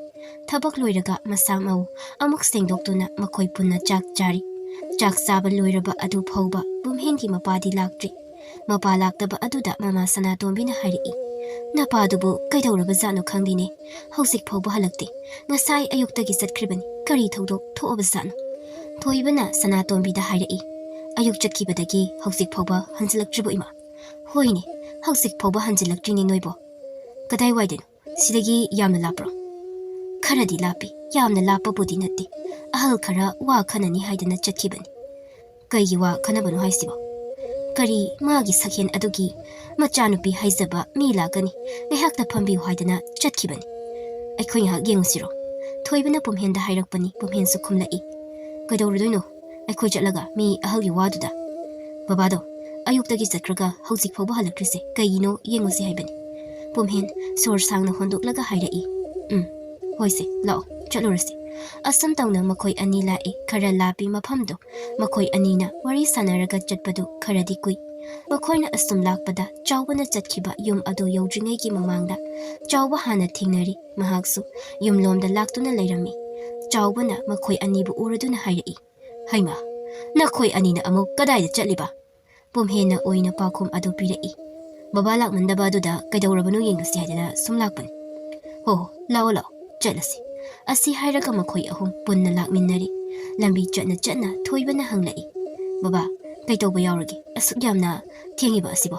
ꯊꯕꯛ ꯂꯣꯏꯔꯒ ꯃꯁꯥ ꯃꯎ ꯑꯃꯨꯛ ꯁꯦꯡꯗꯣꯛꯇꯨꯅ ꯃꯈꯣꯏ ꯄꯨꯟꯅ ꯆꯥꯛ ꯆꯥꯔꯤ꯫ ꯆꯥꯛ ꯆꯥꯕ ꯂꯣꯏꯔꯕ ꯑꯗꯨ ꯐꯥꯎꯕ ꯄꯨꯝꯍꯦꯟꯒꯤ ꯃꯄꯥꯗꯤ ꯂꯥꯛꯇ꯭ꯔꯤ꯫ ꯃꯄꯥ ꯂꯥꯛꯇꯕ ꯑꯗꯨꯗ ꯃꯃꯥ ꯁꯅꯥꯇꯣꯝꯕꯤꯅ ꯍꯥꯏꯔꯛꯏ, "ꯅꯄꯥꯗꯨꯕꯨ ꯀꯩꯗꯧꯔꯕꯖꯥꯠꯅꯣ ꯈꯪꯗꯦꯅꯦ, ꯍꯧꯖꯤꯛ ꯐꯥꯎꯕ ꯍꯜꯂꯛꯇꯦ꯫ ꯉꯁꯥꯏ ꯑꯌꯨꯛꯇꯒꯤ ꯆꯠꯈ꯭ꯔꯤꯕꯅꯤ, ꯀꯔꯤ ꯊꯧꯗꯣꯛ ꯊꯣꯛꯑꯕꯖꯥꯠꯅꯣ?" ꯊꯣꯏꯕꯅ ꯁꯅꯥꯇꯣꯝꯕꯤꯗ ꯍꯥꯏꯔꯛꯏ, "ꯑꯌꯨꯛ ꯆꯠꯈꯤꯕꯗꯒꯤ ꯍꯧꯖꯤꯛ ꯐꯥꯎꯕ ꯍꯟꯖꯤꯜꯂꯛꯇ꯭ꯔꯤꯕꯣ ꯏꯃꯥ?" "ꯍꯣꯏꯅꯦ, ꯍꯧꯖꯤꯛ ꯐꯥꯎꯕ ꯍꯟꯖꯤꯜꯂꯛꯇ꯭ꯔꯤꯅꯦ ꯅꯣꯏꯕꯣ꯫" "ꯀꯗꯥꯏꯋꯥꯏꯗꯅꯣ? ꯁꯤꯗꯒꯤ ꯌꯥꯝꯅ ꯂꯥꯞꯄ꯭ꯔꯣ?" "ꯈꯔꯗꯤ ꯂꯥꯞꯄꯤ, ꯌꯥꯝꯅ ꯂꯥꯞꯄꯕꯨꯗꯤ ꯅꯠꯇꯦ꯫ ꯑꯍꯜ ꯈꯔ ꯋꯥ ꯈꯟꯅꯅꯤ ꯍꯥꯏꯗꯅ ꯆꯠꯈꯤꯕꯅꯤ꯫" "ꯀꯩꯒꯤ ꯋꯥ ꯈꯟꯅꯕꯅꯣ ꯍꯥꯏꯁꯤꯕꯣ?" "ꯀꯔꯤ, ꯃꯥꯒꯤ ꯁꯛꯍꯦꯟ ꯑꯗꯨꯒꯤ ꯃꯆꯥꯅꯨꯄꯤ ꯍꯥꯏꯖꯕ ꯃꯤ ꯂꯥꯛꯀꯅꯤ, ꯉꯥꯏꯍꯥꯛꯇ ꯐꯝꯕꯤꯌꯨ ꯍꯥꯏꯗꯅ ꯆꯠꯈꯤꯕꯅꯤ꯫ ꯑꯩꯈꯣꯏ ꯉꯥꯏꯍꯥꯛ ꯌꯦꯡꯉꯨꯁꯤꯔꯣ?" ꯊꯣꯏꯕꯅ ꯄꯨꯝꯍꯦꯟꯗ ꯍꯥꯏꯔꯛꯄꯅꯤ꯫ ꯄꯨꯝꯍꯦꯟꯁꯨ ꯈꯨꯝꯂꯛꯏ, "ꯀꯩꯗꯧꯔꯨꯗꯣꯏꯅꯣ ꯑꯩꯈꯣꯏ ꯆꯠꯂꯒ ꯃꯤ ꯑꯍꯜꯒꯤ ꯋꯥꯗꯨꯗ?" "ꯕꯕꯥꯗꯣ ꯑꯌꯨꯛꯇꯒꯤ ꯆꯠꯈ꯭ꯔꯒ ꯍꯧꯖꯤꯛ ꯐꯥꯎꯕ ꯍꯜꯂꯛꯇ꯭ꯔꯤꯁꯦ ꯀꯩꯒꯤꯅꯣ ꯌꯦꯡꯉꯨꯁꯤ ꯍꯥꯏꯕꯅꯤ꯫" ꯄꯨꯝꯍꯦꯟ ꯁꯣꯔ ꯁꯥꯡꯅ ꯍꯣꯟꯗꯣꯛꯂꯒ ꯍꯥꯏꯔꯛꯏ, "ꯎꯝ, ꯍꯣꯏꯁꯦ, ꯂꯥꯛꯑꯣ, ꯆꯠꯂꯨꯔꯁꯤ꯫ ꯑꯁꯨꯝ ꯇꯧꯅ ꯃꯈꯣꯏ ꯑꯅꯤ ꯂꯥꯛꯏ꯫ ꯈꯔ ꯂꯥꯞꯄꯤ ꯃꯐꯝꯗꯨ꯫ ꯃꯈꯣꯏ ꯑꯅꯤꯅ ꯋꯥꯔꯤ ꯁꯥꯟꯅꯔꯒ ꯆꯠꯄꯗꯨ ꯈꯔꯗꯤ ꯀꯨꯏ꯫ ꯃꯈꯣꯏꯅ ꯑꯁꯨꯝ ꯂꯥꯛꯄꯗ ꯆꯥꯎꯕꯅ ꯆꯠꯈꯤꯕ ꯌꯨꯝ ꯑꯗꯨ ꯌꯧꯗ꯭ꯔꯤꯉꯩꯒꯤ ꯃꯃꯥꯡꯗ ꯆꯥꯎꯕ ꯍꯥꯟꯅ ꯊꯦꯡꯅꯔꯤ꯫ ꯃꯍꯥꯛꯁꯨ ꯌꯨꯝꯂꯣꯝꯗ ꯂꯥꯛꯇꯨꯅ ꯂꯩꯔꯝꯃꯤ꯫ ꯆꯥꯎꯕꯅ ꯃꯈꯣꯏ ꯑꯅꯤꯕꯨ ꯎꯔꯗꯨꯅ ꯍꯥꯏꯔꯛꯏ, "ꯍꯩꯃꯥ, ꯅꯈꯣꯏ ꯑꯅꯤꯅ ꯑꯃꯨꯛ ꯀꯗꯥꯏꯗ ꯆꯠꯂꯤꯕ?" ꯄꯨꯝꯍꯦꯟꯅ ꯑꯣꯏꯅ ꯄꯥꯎꯈꯨꯝ ꯑꯗꯨ ꯄꯤꯔꯛꯏ꯫ "ꯕꯕꯥ ꯂꯥꯛꯃꯟꯗꯕ ꯑꯗꯨꯗ ꯀꯩꯗꯧꯔꯕꯅꯣ ꯌꯦꯡꯂꯨꯁꯤ ꯍꯥꯏꯗꯅ ꯁꯨꯝ ꯂꯥꯛꯄꯅꯤ꯫" "ꯍꯣ, ꯂꯥꯛꯑꯣ ꯂꯥꯛꯑꯣ, ꯆꯠꯂꯁꯤ꯫" ꯑꯁꯤ ꯍꯥꯏꯔꯒ ꯃꯈꯣꯏ ꯑꯍꯨꯝ ꯄꯨꯟꯅ ꯂꯥꯛꯃꯤꯟꯅꯔꯤ꯫ ꯂꯝꯕꯤ ꯆꯠꯅ ꯆꯠꯅ ꯊꯣꯏꯕꯅ ꯍꯪꯂꯛꯏ, "ꯕꯕꯥ, ꯀꯩꯇꯧꯕ ꯌꯥꯎꯔꯒꯦ? ꯑꯁꯨꯛ ꯌꯥꯝꯅ ꯊꯦꯡꯉꯤꯕ ꯑꯁꯤꯕꯣ?"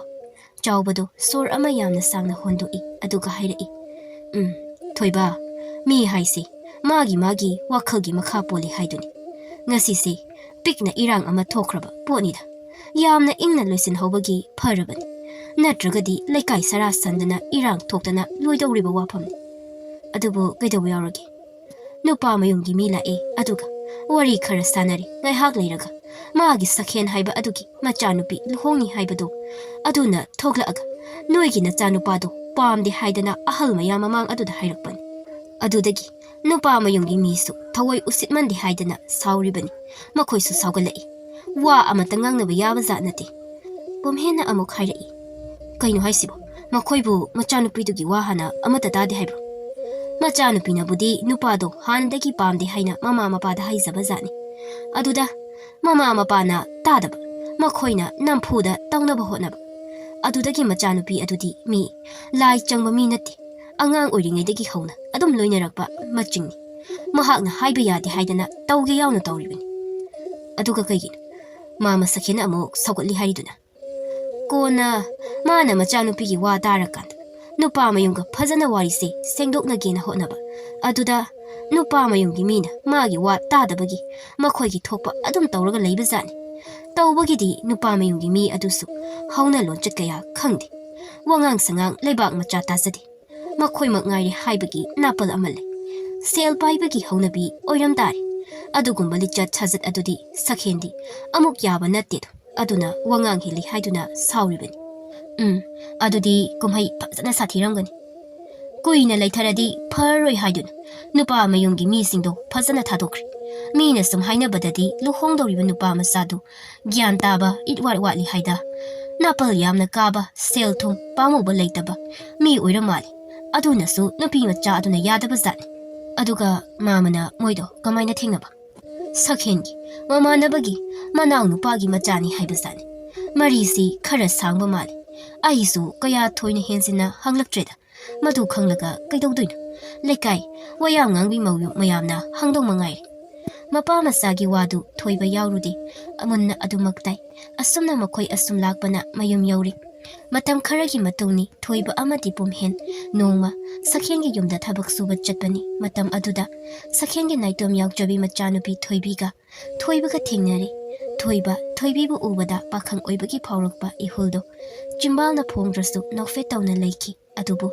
ꯆꯥꯎꯕꯗꯣ ꯁꯣꯔ ꯑꯃ ꯌꯥꯝꯅ ꯁꯥꯡꯅ ꯍꯣꯟꯗꯣꯛꯏ, ꯑꯗꯨꯒ ꯍꯥꯏꯔꯛꯏ, "ꯎꯝ, ꯊꯣꯏꯕ, ꯃꯤ ꯍꯥꯏꯁꯤ ꯃꯥꯒꯤ ꯃꯥꯒꯤ ꯋꯥꯈꯜꯒꯤ ꯃꯈꯥ ꯄꯣꯜꯂꯤ ꯍꯥꯏꯗꯨꯅꯤ꯫ ꯉꯁꯤꯁꯤ ꯄꯤꯛꯅ ꯏꯔꯥꯡ ꯑꯃ ꯊꯣꯛꯈ꯭ꯔꯕ ꯄꯣꯠꯅꯤꯗ꯫ ꯌꯥꯝꯅ ꯏꯪꯅ ꯂꯣꯏꯁꯤꯟꯍꯧꯕꯒꯤ ꯐꯔꯕꯅꯤ꯫ ꯅꯠꯇ꯭ꯔꯒꯗꯤ ꯂꯩꯀꯥꯏ ꯁꯔꯥ ꯁꯟꯗꯅ ꯏꯔꯥꯡ ꯊꯣꯛꯇꯅ ꯂꯣꯏꯗꯧꯔꯤꯕ ꯋꯥꯐꯝꯅꯤ꯫ ꯑꯗꯨꯕꯨ ꯀꯩꯗꯧꯕ ꯌꯥꯎꯔꯒꯦ? ꯅꯨꯄꯥ ꯃꯌꯨꯝꯒꯤ ꯃꯤ ꯂꯥꯛꯑꯦ, ꯑꯗꯨꯒ ꯋꯥꯔꯤ ꯈꯔ ꯁꯥꯟꯅꯔꯦ꯫ ꯉꯥꯏꯍꯥꯛ ꯂꯩꯔꯒ ꯃꯥꯒꯤ ꯁꯈꯦꯟ ꯍꯥꯏꯕ ꯑꯗꯨꯒꯤ ꯃꯆꯥꯅꯨꯄꯤ ꯂꯨꯍꯣꯡꯅꯤ ꯍꯥꯏꯕꯗꯣ ꯑꯗꯨꯅ ꯊꯣꯛꯂꯛꯑꯒ ꯅꯣꯏꯒꯤ ꯅꯆꯥꯅꯨꯄꯥꯗꯣ ꯄꯥꯝꯗꯦ ꯍꯥꯏꯗꯅ ꯑꯍꯜ ꯃꯌꯥꯝ ꯃꯃꯥꯡ ꯑꯗꯨꯗ ꯍꯥꯏꯔꯛꯄꯅꯤ꯫ ꯑꯗꯨꯗꯒꯤ ꯅꯨꯄꯥ ꯃꯌꯨꯝꯒꯤ ꯃꯤꯁꯨ ꯊꯑꯣꯏ ꯎꯁꯤꯠꯃꯟꯗꯦ ꯍꯥꯏꯗꯅ ꯁꯥꯎꯔꯤꯕꯅꯤ꯫ ꯃꯈꯣꯏꯁꯨ ꯁꯥꯎꯒꯠꯂꯛꯏ꯫ ꯋꯥ ꯑꯃꯇ ꯉꯥꯡꯅꯕ ꯌꯥꯕ ꯖꯥꯠ ꯅꯠꯇꯦ꯫" ꯄꯨꯝꯍꯦꯟꯅ ꯑꯃꯨꯛ ꯍꯥꯏꯔꯛꯏ, "ꯀꯩꯅꯣ ꯍꯥꯏꯁꯤꯕꯣ? ꯃꯈꯣꯏꯕꯨ ꯃꯆꯥꯅꯨꯄꯤꯗꯨꯒꯤ ꯋꯥ ꯍꯥꯟꯅ ꯑꯃꯠꯇ ꯇꯥꯗꯦ ꯍꯥꯏꯕ꯭ꯔꯣ?" "ꯃꯆꯥꯅꯨꯄꯤꯅꯕꯨꯗꯤ ꯅꯨꯄꯥꯗꯣ ꯍꯥꯟꯅꯗꯒꯤ ꯄꯥꯝꯗꯦ ꯍꯥꯏꯅ ꯃꯃꯥ ꯃꯄꯥꯗ ꯍꯥꯏꯖꯕ ꯖꯥꯠꯅꯤ꯫ ꯑꯗꯨꯗ ꯃꯃꯥ ꯃꯄꯥꯅ ꯇꯥꯗꯕ, ꯃꯈꯣꯏꯅ ꯅꯝꯐꯨꯗ ꯇꯧꯅꯕ ꯍꯣꯠꯅꯕ꯫ ꯑꯗꯨꯗꯒꯤ ꯃꯆꯥꯅꯨꯄꯤ ꯑꯗꯨꯗꯤ ꯃꯤ ꯂꯥꯏ ꯆꯪꯕ ꯃꯤ ꯅꯠꯇꯦ꯫ ꯑꯉꯥꯡ ꯑꯣꯏꯔꯤꯉꯩꯗꯒꯤ ꯍꯧꯅ ꯑꯗꯨꯝ ꯂꯣꯏꯅꯔꯛꯄ ꯃꯆꯤꯡꯅꯤ꯫ ꯃꯍꯥꯛꯅ ꯍꯥꯏꯕ ꯌꯥꯗꯦ ꯍꯥꯏꯗꯅ ꯇꯧꯒꯦ ꯌꯥꯎꯅ ꯇꯧꯔꯤꯕꯅꯤ꯫" "ꯑꯗꯨꯒ ꯀꯩꯒꯤꯅꯣ?" ꯃꯥ ꯃꯁꯛ ꯍꯦꯟꯅ ꯑꯃꯨꯛ ꯁꯧꯒꯠꯂꯤ ꯍꯥꯏꯔꯤꯗꯨꯅ꯫ ꯀꯣꯟꯅ ꯃꯥꯅ ꯃꯆꯥꯅꯨꯄꯤꯒꯤ ꯋꯥ ꯇꯥꯔꯀꯥꯟꯗ ꯅꯨꯄꯥ ꯃꯌꯨꯝꯒ ꯐꯖꯅ ꯋꯥꯔꯤꯁꯦ ꯁꯦꯡꯗꯣꯛꯅꯒꯦꯅ ꯍꯣꯠꯅꯕ꯫ ꯑꯗꯨꯗ ꯅꯨꯄꯥ ꯃꯌꯨꯝꯒꯤ ꯃꯤꯅ ꯃꯥꯒꯤ ꯋꯥ ꯇꯥꯗꯕꯒꯤ ꯃꯈꯣꯏꯒꯤ ꯊꯣꯛꯄ ꯑꯗꯨꯝ ꯇꯧꯔꯒ ꯂꯩꯕꯖꯥꯠꯅꯤ꯫ ꯇꯧꯕꯒꯤꯗꯤ ꯅꯨꯄꯥ ꯃꯌꯨꯝꯒꯤ ꯃꯤ ꯑꯗꯨꯁꯨ ꯍꯧꯅ ꯂꯣꯟꯆꯠ ꯀꯌꯥ ꯈꯪꯗꯦ꯫ ꯋꯥꯉꯥꯡ ꯁꯉꯥꯡ ꯂꯩꯕꯥꯛ ꯃꯆꯥ ꯇꯥꯖꯗꯦ꯫ ꯃꯈꯣꯏꯃꯛ ꯉꯥꯏꯔꯦ ꯍꯥꯏꯕꯒꯤ ꯅꯥꯄꯜ ꯑꯃ ꯂꯩ꯫ ꯁꯦꯜ ꯄꯥꯏꯕꯒꯤ ꯍꯧꯅꯕꯤ ꯑꯣꯏꯔꯝ ꯇꯥꯔꯦ꯫ ꯑꯗꯨꯒꯨꯝꯕ ꯂꯤꯆꯠ ꯁꯥꯖꯠ ꯑꯗꯨꯗꯤ ꯁꯛꯍꯦꯟꯗꯤ ꯑꯃꯨꯛ ꯌꯥꯕ ꯅꯠꯇꯦꯗꯣ꯫ ꯑꯗꯨꯅ ꯋꯥꯉꯥꯡ ꯍꯦꯜꯂꯤ ꯍꯥꯏꯗꯨꯅ ꯁꯥꯎꯔꯤꯕꯅꯤ꯫ ꯎꯝ, ꯑꯗꯨꯗꯤ ꯀꯨꯝꯍꯩ ꯐꯖꯅ ꯁꯥꯊꯤꯔꯝꯒꯅꯤ꯫ ꯀꯨꯏꯅ ꯂꯩꯊꯔꯗꯤ ꯐꯔꯔꯣꯏ ꯍꯥꯏꯗꯨꯅ ꯅꯨꯄꯥ ꯃꯌꯨꯝꯒꯤ ꯃꯤꯁꯤꯡꯗꯣ ꯐꯖꯅ ꯊꯥꯗꯣꯛꯈ꯭ꯔꯦ꯫ ꯃꯤꯅ ꯁꯨꯝ ꯍꯥꯏꯅꯕꯗꯗꯤ ꯂꯨꯍꯣꯡꯗꯧꯔꯤꯕ ꯅꯨꯄꯥ ꯃꯆꯥꯗꯨ ꯒ꯭ꯌꯥꯟ ꯇꯥꯕ ꯏꯠ ꯋꯥꯠ ꯋꯥꯠꯂꯤ ꯍꯥꯏꯗ, ꯅꯥꯄꯜ ꯌꯥꯝꯅ ꯀꯥꯕ, ꯁꯦꯜ ꯊꯨꯝ ꯄꯥꯝꯃꯨꯕ ꯂꯩꯇꯕ ꯃꯤ ꯑꯣꯏꯔ ꯃꯥꯜꯂꯤ꯫ ꯑꯗꯨꯅꯁꯨ ꯅꯨꯄꯤ ꯃꯆꯥ ꯑꯗꯨꯅ ꯌꯥꯗꯕ ꯖꯥꯠꯅꯤ꯫ ꯑꯗꯨꯒ ꯃꯥꯃꯅ ꯃꯣꯏꯗꯣ ꯀꯃꯥꯏꯅ ꯊꯦꯡꯅꯕ? ꯁꯛꯍꯦꯟꯒꯤ ꯃꯃꯥꯟꯅꯕꯒꯤ ꯃꯅꯥꯎ ꯅꯨꯄꯥꯒꯤ ꯃꯆꯥꯅꯤ ꯍꯥꯏꯕ ꯖꯥꯠꯅꯤ꯫ ꯃꯔꯤꯁꯤ ꯈꯔ ꯁꯥꯡꯕ ꯃꯥꯜꯂꯤ꯫ ꯑꯩꯁꯨ ꯀꯌꯥ ꯊꯣꯏꯅ ꯍꯦꯟꯖꯤꯟꯅ ꯍꯪꯂꯛꯇ꯭ꯔꯦꯗ꯫ ꯃꯗꯨ ꯈꯪꯂꯒ ꯀꯩꯗꯧꯗꯣꯏꯅꯣ? ꯂꯩꯀꯥꯏ ꯋꯥꯌꯥꯝ ꯉꯥꯡꯕꯤ ꯃꯧ ꯃꯌꯥꯝꯅ ꯍꯪꯗꯧ ꯃꯉꯥꯏꯔꯦ꯫ ꯃꯄꯥ ꯃꯆꯥꯒꯤ ꯋꯥꯗꯨ ꯊꯣꯏꯕ ꯌꯥꯎꯔꯨꯗꯦ꯫ ꯑꯃꯨꯟꯅ ꯑꯗꯨꯃꯛ ꯇꯥꯏ꯫ ꯑꯁꯨꯝꯅ ꯃꯈꯣꯏ ꯑꯁꯨꯝ ꯂꯥꯛꯄꯅ ꯃꯌꯨꯝ ꯌꯧꯔꯤ꯫ ꯃꯇꯝ ꯈꯔꯒꯤ ꯃꯇꯨꯡꯅꯤ꯫ ꯊꯣꯏꯕ ꯑꯃꯗꯤ ꯄꯨꯝꯍꯦꯟ ꯅꯣꯡꯃ ꯁꯛꯍꯦꯟꯒꯤ ꯌꯨꯝꯗ ꯊꯕꯛ ꯁꯨꯕ ꯆꯠꯄꯅꯤ꯫ ꯃꯇꯝ ꯑꯗꯨꯗ ꯁꯛꯍꯦꯟꯒꯤ ꯅꯥꯏꯇꯣꯝ ꯌꯥꯎꯖꯕꯤ ꯃꯆꯥꯅꯨꯄꯤ ꯊꯣꯏꯕꯤꯒ ꯊꯣꯏꯕꯒ ꯊꯦꯡꯅꯔꯦ꯫ ꯊꯣꯏꯕ ꯊꯣꯏꯕꯤꯕꯨ ꯎꯕꯗ ꯄꯥꯈꯪ ꯑꯣꯏꯕꯒꯤ ꯐꯥꯎꯔꯛꯄ ꯏꯍꯨꯜꯗꯣ ꯆꯤꯝꯕꯥꯜꯅ ꯐꯣꯡꯗ꯭ꯔꯁꯨ ꯅꯣꯛꯐꯦꯠ ꯇꯧꯅ ꯂꯩꯈꯤ꯫ ꯑꯗꯨꯕꯨ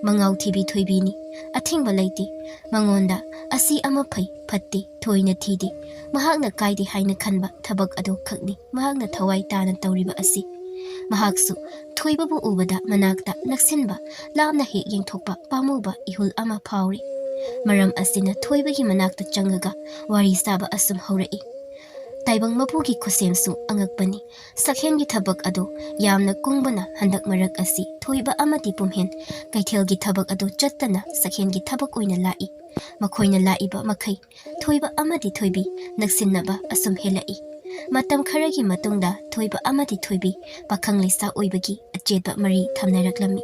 ꯃꯉꯥꯎ ꯊꯤꯕꯤ ꯊꯣꯏꯕꯤꯅꯤ꯫ ꯑꯊꯤꯡꯕ ꯂꯩꯇꯦ꯫ ꯃꯉꯣꯟꯗ ꯑꯁꯤ ꯑꯃ ꯐꯩ, ꯐꯠꯇꯦ, ꯊꯣꯏꯅ ꯊꯤꯗꯦ꯫ ꯃꯍꯥꯛꯅ ꯀꯥꯏꯗꯦ ꯍꯥꯏꯅ ꯈꯟꯕ ꯊꯕꯛ ꯑꯗꯨ ꯈꯛꯅꯤ ꯃꯍꯥꯛꯅ ꯊꯋꯥꯏ ꯇꯥꯅ ꯇꯧꯔꯤꯕ ꯑꯁꯤ꯫ ꯃꯍꯥꯛꯁꯨ ꯊꯣꯏꯕꯕꯨ ꯎꯕꯗ ꯃꯅꯥꯛꯇ ꯅꯛꯁꯤꯟꯕ, ꯂꯥꯞꯅ ꯍꯦꯛ ꯌꯦꯡꯊꯣꯛꯄ ꯄꯥꯝꯃꯨꯕ ꯏꯍꯨꯜ ꯑꯃ ꯐꯥꯎꯔꯤ꯫ ꯃꯔꯝ ꯑꯁꯤꯅ ꯊꯣꯏꯕꯒꯤ ꯃꯅꯥꯛꯇ ꯆꯪꯉꯒ ꯋꯥꯔꯤ ꯁꯥꯕ ꯑꯁꯨꯝ ꯍꯧꯔꯛꯏ꯫ ꯇꯥꯏꯕꯪ ꯃꯄꯨꯒꯤ ꯈꯨꯠꯁꯦꯝꯁꯨ ꯑꯉꯛꯄꯅꯤ꯫ ꯁꯛꯍꯦꯟꯒꯤ ꯊꯕꯛ ꯑꯗꯨ ꯌꯥꯝꯅ ꯀꯨꯡꯕꯅ ꯍꯟꯗꯛ ꯃꯔꯛ ꯑꯁꯤ ꯊꯣꯏꯕ ꯑꯃꯗꯤ ꯄꯨꯝꯍꯦꯟ ꯀꯩꯊꯦꯜꯒꯤ ꯊꯕꯛ ꯑꯗꯨ ꯆꯠꯇꯅ ꯁꯛꯍꯦꯟꯒꯤ ꯊꯕꯛ ꯑꯣꯏꯅ ꯂꯥꯛꯏ꯫ ꯃꯈꯣꯏꯅ ꯂꯥꯛꯏꯕ ꯃꯈꯩ ꯊꯣꯏꯕ ꯑꯃꯗꯤ ꯊꯣꯏꯕꯤ ꯅꯛꯁꯤꯟꯅꯕ ꯑꯁꯨꯝ ꯍꯦꯜꯂꯛꯏ꯫ ꯃꯇꯝ ꯈꯔꯒꯤ ꯃꯇꯨꯡꯗ ꯊꯣꯏꯕ ꯑꯃꯗꯤ ꯊꯣꯏꯕꯤ ꯄꯥꯈꯪ ꯂꯩꯁꯥ ꯑꯣꯏꯕꯒꯤ ꯑꯆꯦꯠꯄ ꯃꯔꯤ ꯊꯝꯅꯔꯛꯂꯝꯃꯤ꯫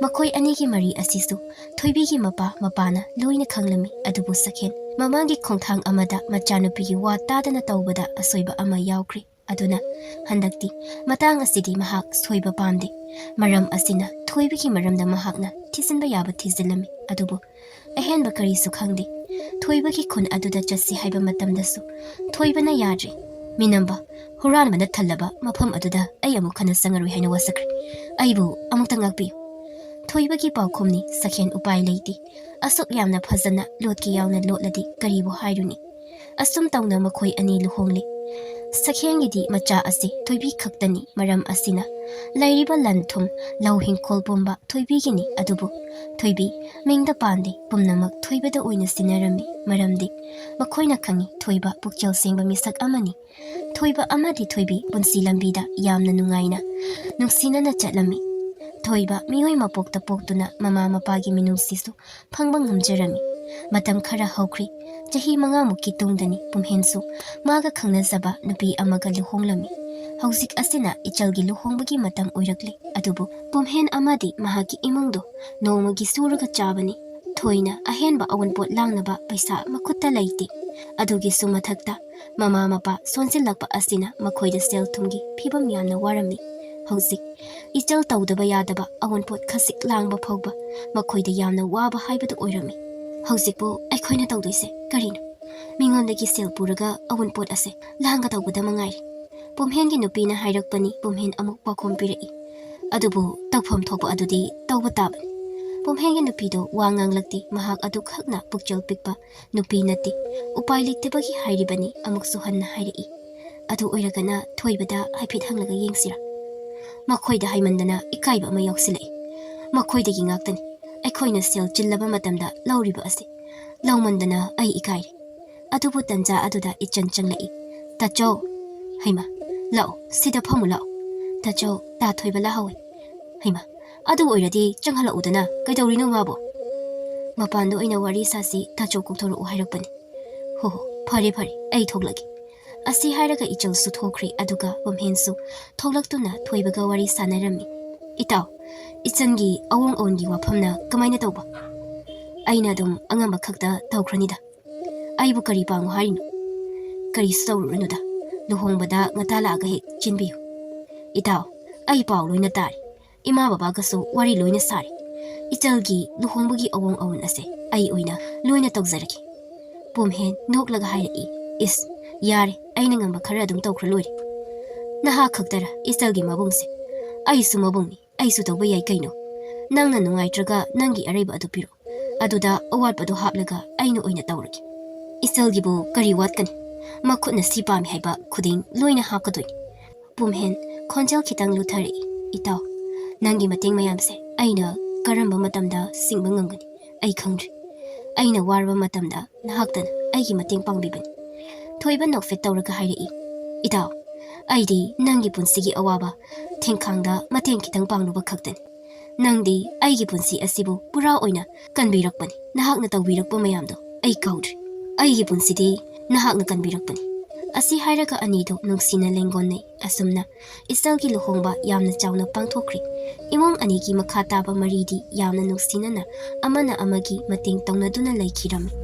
ꯃꯈꯣꯏ ꯑꯅꯤꯒꯤ ꯃꯔꯤ ꯑꯁꯤꯁꯨ ꯊꯣꯏꯕꯤꯒꯤ ꯃꯄꯥ ꯃꯄꯥꯅ ꯂꯣꯏꯅ ꯈꯪꯂꯝꯃꯤ꯫ ꯑꯗꯨꯕꯨ ꯁꯛꯍꯦꯟ ꯃꯃꯥꯡꯒꯤ ꯈꯣꯡꯊꯥꯡ ꯑꯃꯗ ꯃꯆꯥꯅꯨꯄꯤꯒꯤ ꯋꯥ ꯇꯥꯗꯅ ꯇꯧꯕꯗ ꯑꯁꯣꯏꯕ ꯑꯃ ꯌꯥꯎꯈ꯭ꯔꯦ꯫ ꯑꯗꯨꯅ ꯍꯟꯗꯛꯇꯤ ꯃꯇꯥꯡ ꯑꯁꯤꯗꯤ ꯃꯍꯥꯛ ꯁꯣꯏꯕ ꯄꯥꯝꯗꯦ꯫ ꯃꯔꯝ ꯑꯁꯤꯅ ꯊꯣꯏꯕꯒꯤ ꯃꯔꯝꯗ ꯃꯍꯥꯛꯅ ꯊꯤꯖꯤꯟꯕ ꯌꯥꯕ ꯊꯤꯖꯤꯜꯂꯝꯃꯤ꯫ ꯑꯗꯨꯕꯨ ꯑꯍꯦꯟꯕ ꯀꯔꯤꯁꯨ ꯈꯪꯗꯦ꯫ ꯊꯣꯏꯕꯒꯤ ꯈꯨꯟ ꯑꯗꯨꯗ ꯆꯠꯁꯤ ꯍꯥꯏꯕ ꯃꯇꯝꯗꯁꯨ ꯊꯣꯏꯕꯅ ꯌꯥꯗ꯭ꯔꯦ꯫ "ꯃꯤꯅꯝꯕ, ꯍꯨꯔꯥꯟꯕꯅ ꯊꯜꯂꯕ ꯃꯐꯝ ꯑꯗꯨꯗ ꯑꯩ ꯑꯃꯨꯛ ꯍꯟꯅ ꯆꯪꯉꯔꯣꯏ ꯍꯥꯏꯅ ꯋꯥꯁꯛꯈ꯭ꯔꯦ꯫ ꯑꯩꯕꯨ ꯑꯃꯨꯛꯇ ꯉꯥꯛꯄꯤꯌꯨ꯫" ꯊꯣꯏꯕꯒꯤ ꯄꯥꯎꯈꯨꯝꯅꯤ ꯁꯛꯍꯦꯟ ꯎꯄꯥꯏ ꯂꯩꯇꯦ꯫ ꯑꯁꯨꯛ ꯌꯥꯝꯅ ꯐꯖꯅ ꯂꯣꯠꯀꯦ ꯌꯥꯎꯅ ꯂꯣꯠꯂꯗꯤ ꯀꯔꯤꯕꯨ ꯍꯥꯏꯔꯨꯅꯤ? ꯑꯁꯨꯝ ꯇꯧꯅ ꯃꯈꯣꯏ ꯑꯅꯤ ꯂꯨꯍꯣꯡꯂꯦ꯫ ꯁꯛꯍꯦꯟꯒꯤꯗꯤ ꯃꯆꯥ ꯑꯁꯤ ꯊꯣꯏꯕꯤ ꯈꯛꯇꯅꯤ꯫ ꯃꯔꯝ ꯑꯁꯤꯅ ꯂꯩꯔꯤꯕ ꯂꯟ ꯊꯨꯝ, ꯂꯧ ꯍꯤꯡꯈꯣꯜ ꯄꯨꯝꯕ ꯊꯣꯏꯕꯤꯒꯤꯅꯤ꯫ ꯑꯗꯨꯕꯨ ꯊꯣꯏꯕꯤ ꯃꯤꯡꯗ ꯄꯥꯟꯗꯦ, ꯄꯨꯝꯅꯃꯛ ꯊꯣꯏꯕꯗ ꯑꯣꯏꯅ ꯁꯤꯟꯅꯔꯝꯃꯤ꯫ ꯃꯔꯝꯗꯤ ꯃꯈꯣꯏꯅ ꯈꯪꯏ, ꯊꯣꯏꯕ ꯄꯨꯛꯆꯦꯜ ꯁꯦꯡꯕ ꯃꯤꯁꯛ ꯑꯃꯅꯤ꯫ ꯊꯣꯏꯕ ꯑꯃꯗꯤ ꯊꯣꯏꯕꯤ ꯄꯨꯟꯁꯤ ꯂꯝꯕꯤꯗ ꯌꯥꯝꯅ ꯅꯨꯡꯉꯥꯏꯅ, ꯅꯨꯡꯁꯤꯅꯅ ꯆꯠꯂꯝꯃꯤ꯫ ꯊꯣꯏꯕ ꯃꯤꯑꯣꯏ ꯃꯄꯣꯛꯇ ꯄꯣꯛꯇꯨꯅ ꯃꯃꯥ ꯃꯄꯥꯒꯤ ꯃꯤꯅꯨꯡꯁꯤꯁꯨ ꯐꯪꯕ ꯉꯝꯖꯔꯝꯃꯤ꯫ ꯃꯇꯝ ꯈꯔ ꯍꯧꯈ꯭ꯔꯦ꯫ ꯆꯍꯤ ꯃꯉꯥꯃꯨꯛꯀꯤ ꯇꯨꯡꯗꯅꯤ ꯄꯨꯝꯍꯦꯟꯁꯨ ꯃꯥꯒ ꯈꯪꯅꯖꯕ ꯅꯨꯄꯤ ꯑꯃꯒ ꯂꯨꯍꯣꯡꯂꯝꯃꯤ꯫ ꯍꯧꯖꯤꯛ ꯑꯁꯤꯅ ꯏꯆꯜꯒꯤ ꯂꯨꯍꯣꯡꯕꯒꯤ ꯃꯇꯝ ꯑꯣꯏꯔꯛꯂꯦ꯫ ꯑꯗꯨꯕꯨ ꯄꯨꯝꯍꯦꯟ ꯑꯃꯗꯤ ꯃꯍꯥꯛꯀꯤ ꯏꯃꯨꯡꯗꯣ ꯅꯣꯡꯃꯒꯤ ꯁꯨꯔꯒ ꯆꯥꯕꯅꯤ꯫ ꯊꯣꯏꯅ ꯑꯍꯦꯟꯕ ꯑꯋꯨꯟꯄꯣꯠ ꯂꯥꯡꯅꯕ ꯄꯩꯁꯥ ꯃꯈꯨꯠꯇ ꯂꯩꯇꯦ꯫ ꯑꯗꯨꯒꯤꯁꯨ ꯃꯊꯛꯇ ꯃꯃꯥ ꯃꯄꯥ ꯁꯣꯟꯖꯤꯜꯂꯛꯄ ꯑꯁꯤꯅ ꯃꯈꯣꯏꯗ ꯁꯦꯜ ꯊꯨꯝꯒꯤ ꯐꯤꯕꯝ ꯌꯥꯝꯅ ꯋꯥꯔꯝꯃꯤ꯫ ꯍꯧꯖꯤꯛ ꯏꯆꯜ ꯇꯧꯗꯕ ꯌꯥꯗꯕ ꯑꯋꯨꯟꯄꯣꯠ ꯈꯖꯤꯛ ꯂꯥꯡꯕ ꯐꯥꯎꯕ ꯃꯈꯣꯏꯗ ꯌꯥꯝꯅ ꯋꯥꯕ ꯍꯥꯏꯕꯗꯨ ꯑꯣꯏꯔꯝꯃꯤ꯫ ꯍꯧꯖꯤꯛꯄꯨ ꯑꯩꯈꯣꯏꯅ ꯇꯧꯗꯣꯏꯁꯦ ꯀꯔꯤꯅꯣ? ꯃꯤꯉꯣꯟꯗꯒꯤ ꯁꯦꯜ ꯄꯨꯔꯒ ꯑꯋꯨꯟꯄꯣꯠ ꯑꯁꯦ ꯂꯥꯡꯒꯗꯧꯕꯗ ꯃꯉꯥꯏꯔꯦ꯫ ꯄꯨꯝꯍꯦꯟꯒꯤ ꯅꯨꯄꯤꯅ ꯍꯥꯏꯔꯛꯄꯅꯤ꯫ ꯄꯨꯝꯍꯦꯟ ꯑꯃꯨꯛ ꯄꯥꯎꯈꯨꯝ ꯄꯤꯔꯛꯏ꯫ ꯑꯗꯨꯕꯨ ꯇꯧꯐꯝ ꯊꯣꯛꯄ ꯑꯗꯨꯗꯤ ꯇꯧꯕ ꯇꯥꯕꯅꯤ꯫ ꯄꯨꯝꯍꯦꯟꯒꯤ ꯅꯨꯄꯤꯗꯣ ꯋꯥ ꯉꯥꯡꯂꯛꯇꯦ꯫ ꯃꯍꯥꯛ ꯑꯗꯨꯈꯛꯅ ꯄꯨꯛꯆꯦꯜ ꯄꯤꯛꯄ ꯅꯨꯄꯤ ꯅꯠꯇꯦ꯫ ꯎꯄꯥꯏ ꯂꯩꯇꯕꯒꯤ ꯍꯥꯏꯔꯤꯕꯅꯤ꯫ ꯑꯃꯨꯛꯁꯨ ꯍꯟꯅ ꯍꯥꯏꯔꯛꯏ꯫ ꯑꯗꯨ ꯑꯣꯏꯔꯒꯅ ꯊꯣꯏꯕꯗ ꯍꯥꯏꯐꯦꯠ ꯍꯪꯂꯒ ꯌꯦꯡꯁꯤꯔꯥ? ꯃꯈꯣꯏꯗ ꯍꯥꯏꯃꯟꯗꯅ ꯏꯀꯥꯏꯕ ꯑꯃ ꯌꯥꯎꯁꯤꯜꯂꯛꯏ꯫ ꯃꯈꯣꯏꯗꯒꯤ ꯉꯥꯛꯇꯅꯤ ꯑꯩꯈꯣꯏꯅ ꯁꯦꯜ ꯆꯤꯜꯂꯕ ꯃꯇꯝꯗ ꯂꯧꯔꯤꯕ ꯑꯁꯤ꯫ ꯂꯧꯃꯟꯗꯅ ꯑꯩ ꯏꯀꯥꯏꯔꯦ꯫ ꯑꯗꯨꯕꯨ ꯇꯟꯖꯥ ꯑꯗꯨꯗ ꯏꯆꯟ ꯆꯪꯂꯛꯏ꯫ "ꯇꯥꯆꯧ!" "ꯍꯩꯃ, ꯂꯥꯛꯑꯣ, ꯁꯤꯗ ꯐꯝꯃꯨ ꯂꯥꯛꯑꯣ꯫ ꯇꯥꯆꯧ, ꯇꯥ ꯊꯣꯏꯕ ꯂꯥꯛꯍꯧꯋꯦ꯫" "ꯍꯩꯃ, ꯑꯗꯨ ꯑꯣꯏꯔꯗꯤ ꯆꯪꯍꯜꯂꯛꯎꯗꯅ, ꯀꯩꯗꯧꯔꯤꯅꯣ ꯃꯥꯕꯣ?" "ꯃꯄꯥꯟꯗ ꯑꯣꯏꯅ ꯋꯥꯔꯤ ꯁꯥꯁꯤ, ꯇꯥꯆꯧ ꯀꯧꯊꯣꯔꯛꯎ ꯍꯥꯏꯔꯛꯄꯅꯤ꯫" "ꯍꯣ ꯍꯣ, ꯐꯔꯦ ꯐꯔꯦ, ꯑꯩ ꯊꯣꯛꯂꯒꯦ꯫" ꯑꯁꯤ ꯍꯥꯏꯔꯒ ꯏꯆꯜꯁꯨ ꯊꯣꯛꯈ꯭ꯔꯦ꯫ ꯑꯗꯨꯒ ꯄꯨꯝꯍꯦꯟꯁꯨ ꯊꯣꯛꯂꯛꯇꯨꯅ ꯊꯣꯏꯕꯒ ꯋꯥꯔꯤ ꯁꯥꯟꯅꯔꯝꯃꯤ꯫ "ꯏꯇꯥꯎ, ꯏꯆꯟꯒꯤ ꯑꯋꯣꯡ ꯑꯋꯣꯟꯒꯤ ꯋꯥꯐꯝꯅ ꯀꯃꯥꯏꯅ ꯇꯧꯕ?" "ꯑꯩꯅ ꯑꯗꯨꯝ ꯑꯉꯝꯕ ꯈꯛꯇ ꯇꯧꯈ꯭ꯔꯅꯤꯗ꯫ ꯑꯩꯕꯨ ꯀꯔꯤ ꯄꯥꯡꯉꯨ ꯍꯥꯏꯔꯤꯅꯣ?" "ꯀꯔꯤꯁꯨ ꯇꯧꯔꯨꯔꯅꯨꯗ, ꯂꯨꯍꯣꯡꯕꯗ ꯉꯟꯇꯥ ꯂꯥꯛꯑꯒ ꯍꯦꯛ ꯆꯦꯟꯕꯤꯌꯨ꯫" "ꯏꯇꯥꯎ, ꯑꯩ ꯄꯥꯎ ꯂꯣꯏꯅ ꯇꯥꯔꯦ꯫ ꯏꯃꯥ ꯕꯕꯥꯒꯁꯨ ꯋꯥꯔꯤ ꯂꯣꯏꯅ ꯁꯥꯔꯦ꯫ ꯏꯆꯜꯒꯤ ꯂꯨꯍꯣꯡꯕꯒꯤ ꯑꯋꯣꯡ ꯑꯋꯣꯟ ꯑꯁꯦ ꯑꯩ ꯑꯣꯏꯅ ꯂꯣꯏꯅ ꯇꯧꯖꯔꯒꯦ꯫" ꯄꯨꯝꯍꯦꯟ ꯅꯣꯛꯂꯒ ꯍꯥꯏꯔꯛꯏ, "ꯏꯁ, ꯌꯥꯔꯦ, ꯑꯩꯅ ꯉꯝꯕ ꯈꯔ ꯑꯗꯨꯝ ꯇꯧꯈ꯭ꯔ ꯂꯣꯏꯔꯦ꯫ ꯅꯍꯥ ꯈꯛꯇꯔ ꯏꯆꯜꯒꯤ ꯃꯕꯨꯡꯁꯦ? ꯑꯩꯁꯨ ꯃꯕꯨꯡꯅꯤ, ꯑꯩꯁꯨ ꯇꯧꯕ ꯌꯥꯏ ꯀꯩꯅꯣ꯫ ꯅꯪꯅ ꯅꯨꯡꯉꯥꯏꯇ꯭ꯔꯒ ꯅꯪꯒꯤ ꯑꯔꯩꯕ ꯑꯗꯨ ꯄꯤꯔꯛꯑꯣ, ꯑꯗꯨꯗ ꯑꯋꯥꯠꯄꯗꯣ ꯍꯥꯞꯂꯒ ꯑꯩꯅ ꯑꯣꯏꯅ ꯇꯧꯔꯒꯦ꯫ ꯏꯆꯜꯒꯤꯕꯨ ꯀꯔꯤ ꯋꯥꯠꯀꯅꯤ? ꯃꯈꯨꯠꯅ ꯁꯤ ꯄꯥꯝꯃꯤ ꯍꯥꯏꯕ ꯈꯨꯗꯤꯡ ꯂꯣꯏꯅ ꯍꯥꯞꯀꯗꯣꯏꯅꯤ꯫ ꯄꯨꯝꯍꯦꯟ ꯈꯣꯟꯖꯦꯜ ꯈꯤꯇꯪ ꯂꯨꯊꯔꯛꯏ꯫ "ꯏꯇꯥꯎ, ꯅꯪꯒꯤ ꯃꯇꯦꯡ ꯃꯌꯥꯝꯁꯦ ꯑꯩꯅ ꯀꯔꯝꯕ ꯃꯇꯝꯗ ꯁꯤꯡꯕ ꯉꯝꯒꯅꯤ ꯑꯩ ꯈꯪꯗ꯭ꯔꯤ꯫ ꯑꯩꯅ ꯋꯥꯔꯕ ꯃꯇꯝꯗ ꯅꯍꯥꯛꯇꯅ ꯑꯩꯒꯤ ꯃꯇꯦꯡ ꯄꯥꯡꯕꯤꯕꯅꯤ꯫" ꯊꯣꯏꯕ ꯅꯣꯛꯐꯦꯠ ꯇꯧꯔꯒ ꯍꯥꯏꯔꯛꯏ, "ꯏꯇꯥꯎ, ꯑꯩꯗꯤ ꯅꯪꯒꯤ ꯄꯨꯟꯁꯤꯒꯤ ꯑꯋꯥꯕ ꯊꯦꯡꯈꯥꯡꯗ ꯃꯇꯦꯡ ꯈꯤꯇꯪ ꯄꯥꯡꯂꯨꯕ ꯈꯛꯇꯅꯤ꯫ ꯅꯪꯗꯤ ꯑꯩꯒꯤ ꯄꯨꯟꯁꯤ ꯑꯁꯤꯕꯨ ꯄꯨꯔꯥ ꯑꯣꯏꯅ ꯀꯟꯕꯤꯔꯛꯄꯅꯤ꯫ ꯅꯍꯥꯛꯅ ꯇꯧꯕꯤꯔꯛꯄ ꯃꯌꯥꯝꯗꯣ ꯑꯩ ꯀꯥꯎꯗ꯭ꯔꯤ꯫ ꯑꯩꯒꯤ ꯄꯨꯟꯁꯤꯗꯤ ꯅꯍꯥꯛꯅ ꯀꯟꯕꯤꯔꯛꯄꯅꯤ꯫" ꯑꯁꯤ ꯍꯥꯏꯔꯒ ꯑꯅꯤꯗꯣ ꯅꯨꯡꯁꯤꯅ ꯂꯦꯡꯒꯣꯟꯅꯩ꯫ ꯑꯁꯨꯝꯅ ꯏꯆꯜꯒꯤ ꯂꯨꯍꯣꯡꯕ ꯌꯥꯝꯅ ꯆꯥꯎꯅ ꯄꯥꯡꯊꯣꯛꯈ꯭ꯔꯦ꯫ ꯏꯃꯨꯡ ꯑꯅꯤꯒꯤ ꯃꯈꯥ ꯇꯥꯕ ꯃꯔꯤꯗꯤ ꯌꯥꯝꯅ ꯅꯨꯡꯁꯤꯅꯅ ꯑꯃꯅ ꯑꯃꯒꯤ ꯃꯇꯦꯡ ꯇꯧꯅꯗꯨꯅ ꯂꯩꯈꯤꯔꯝꯃꯤ꯫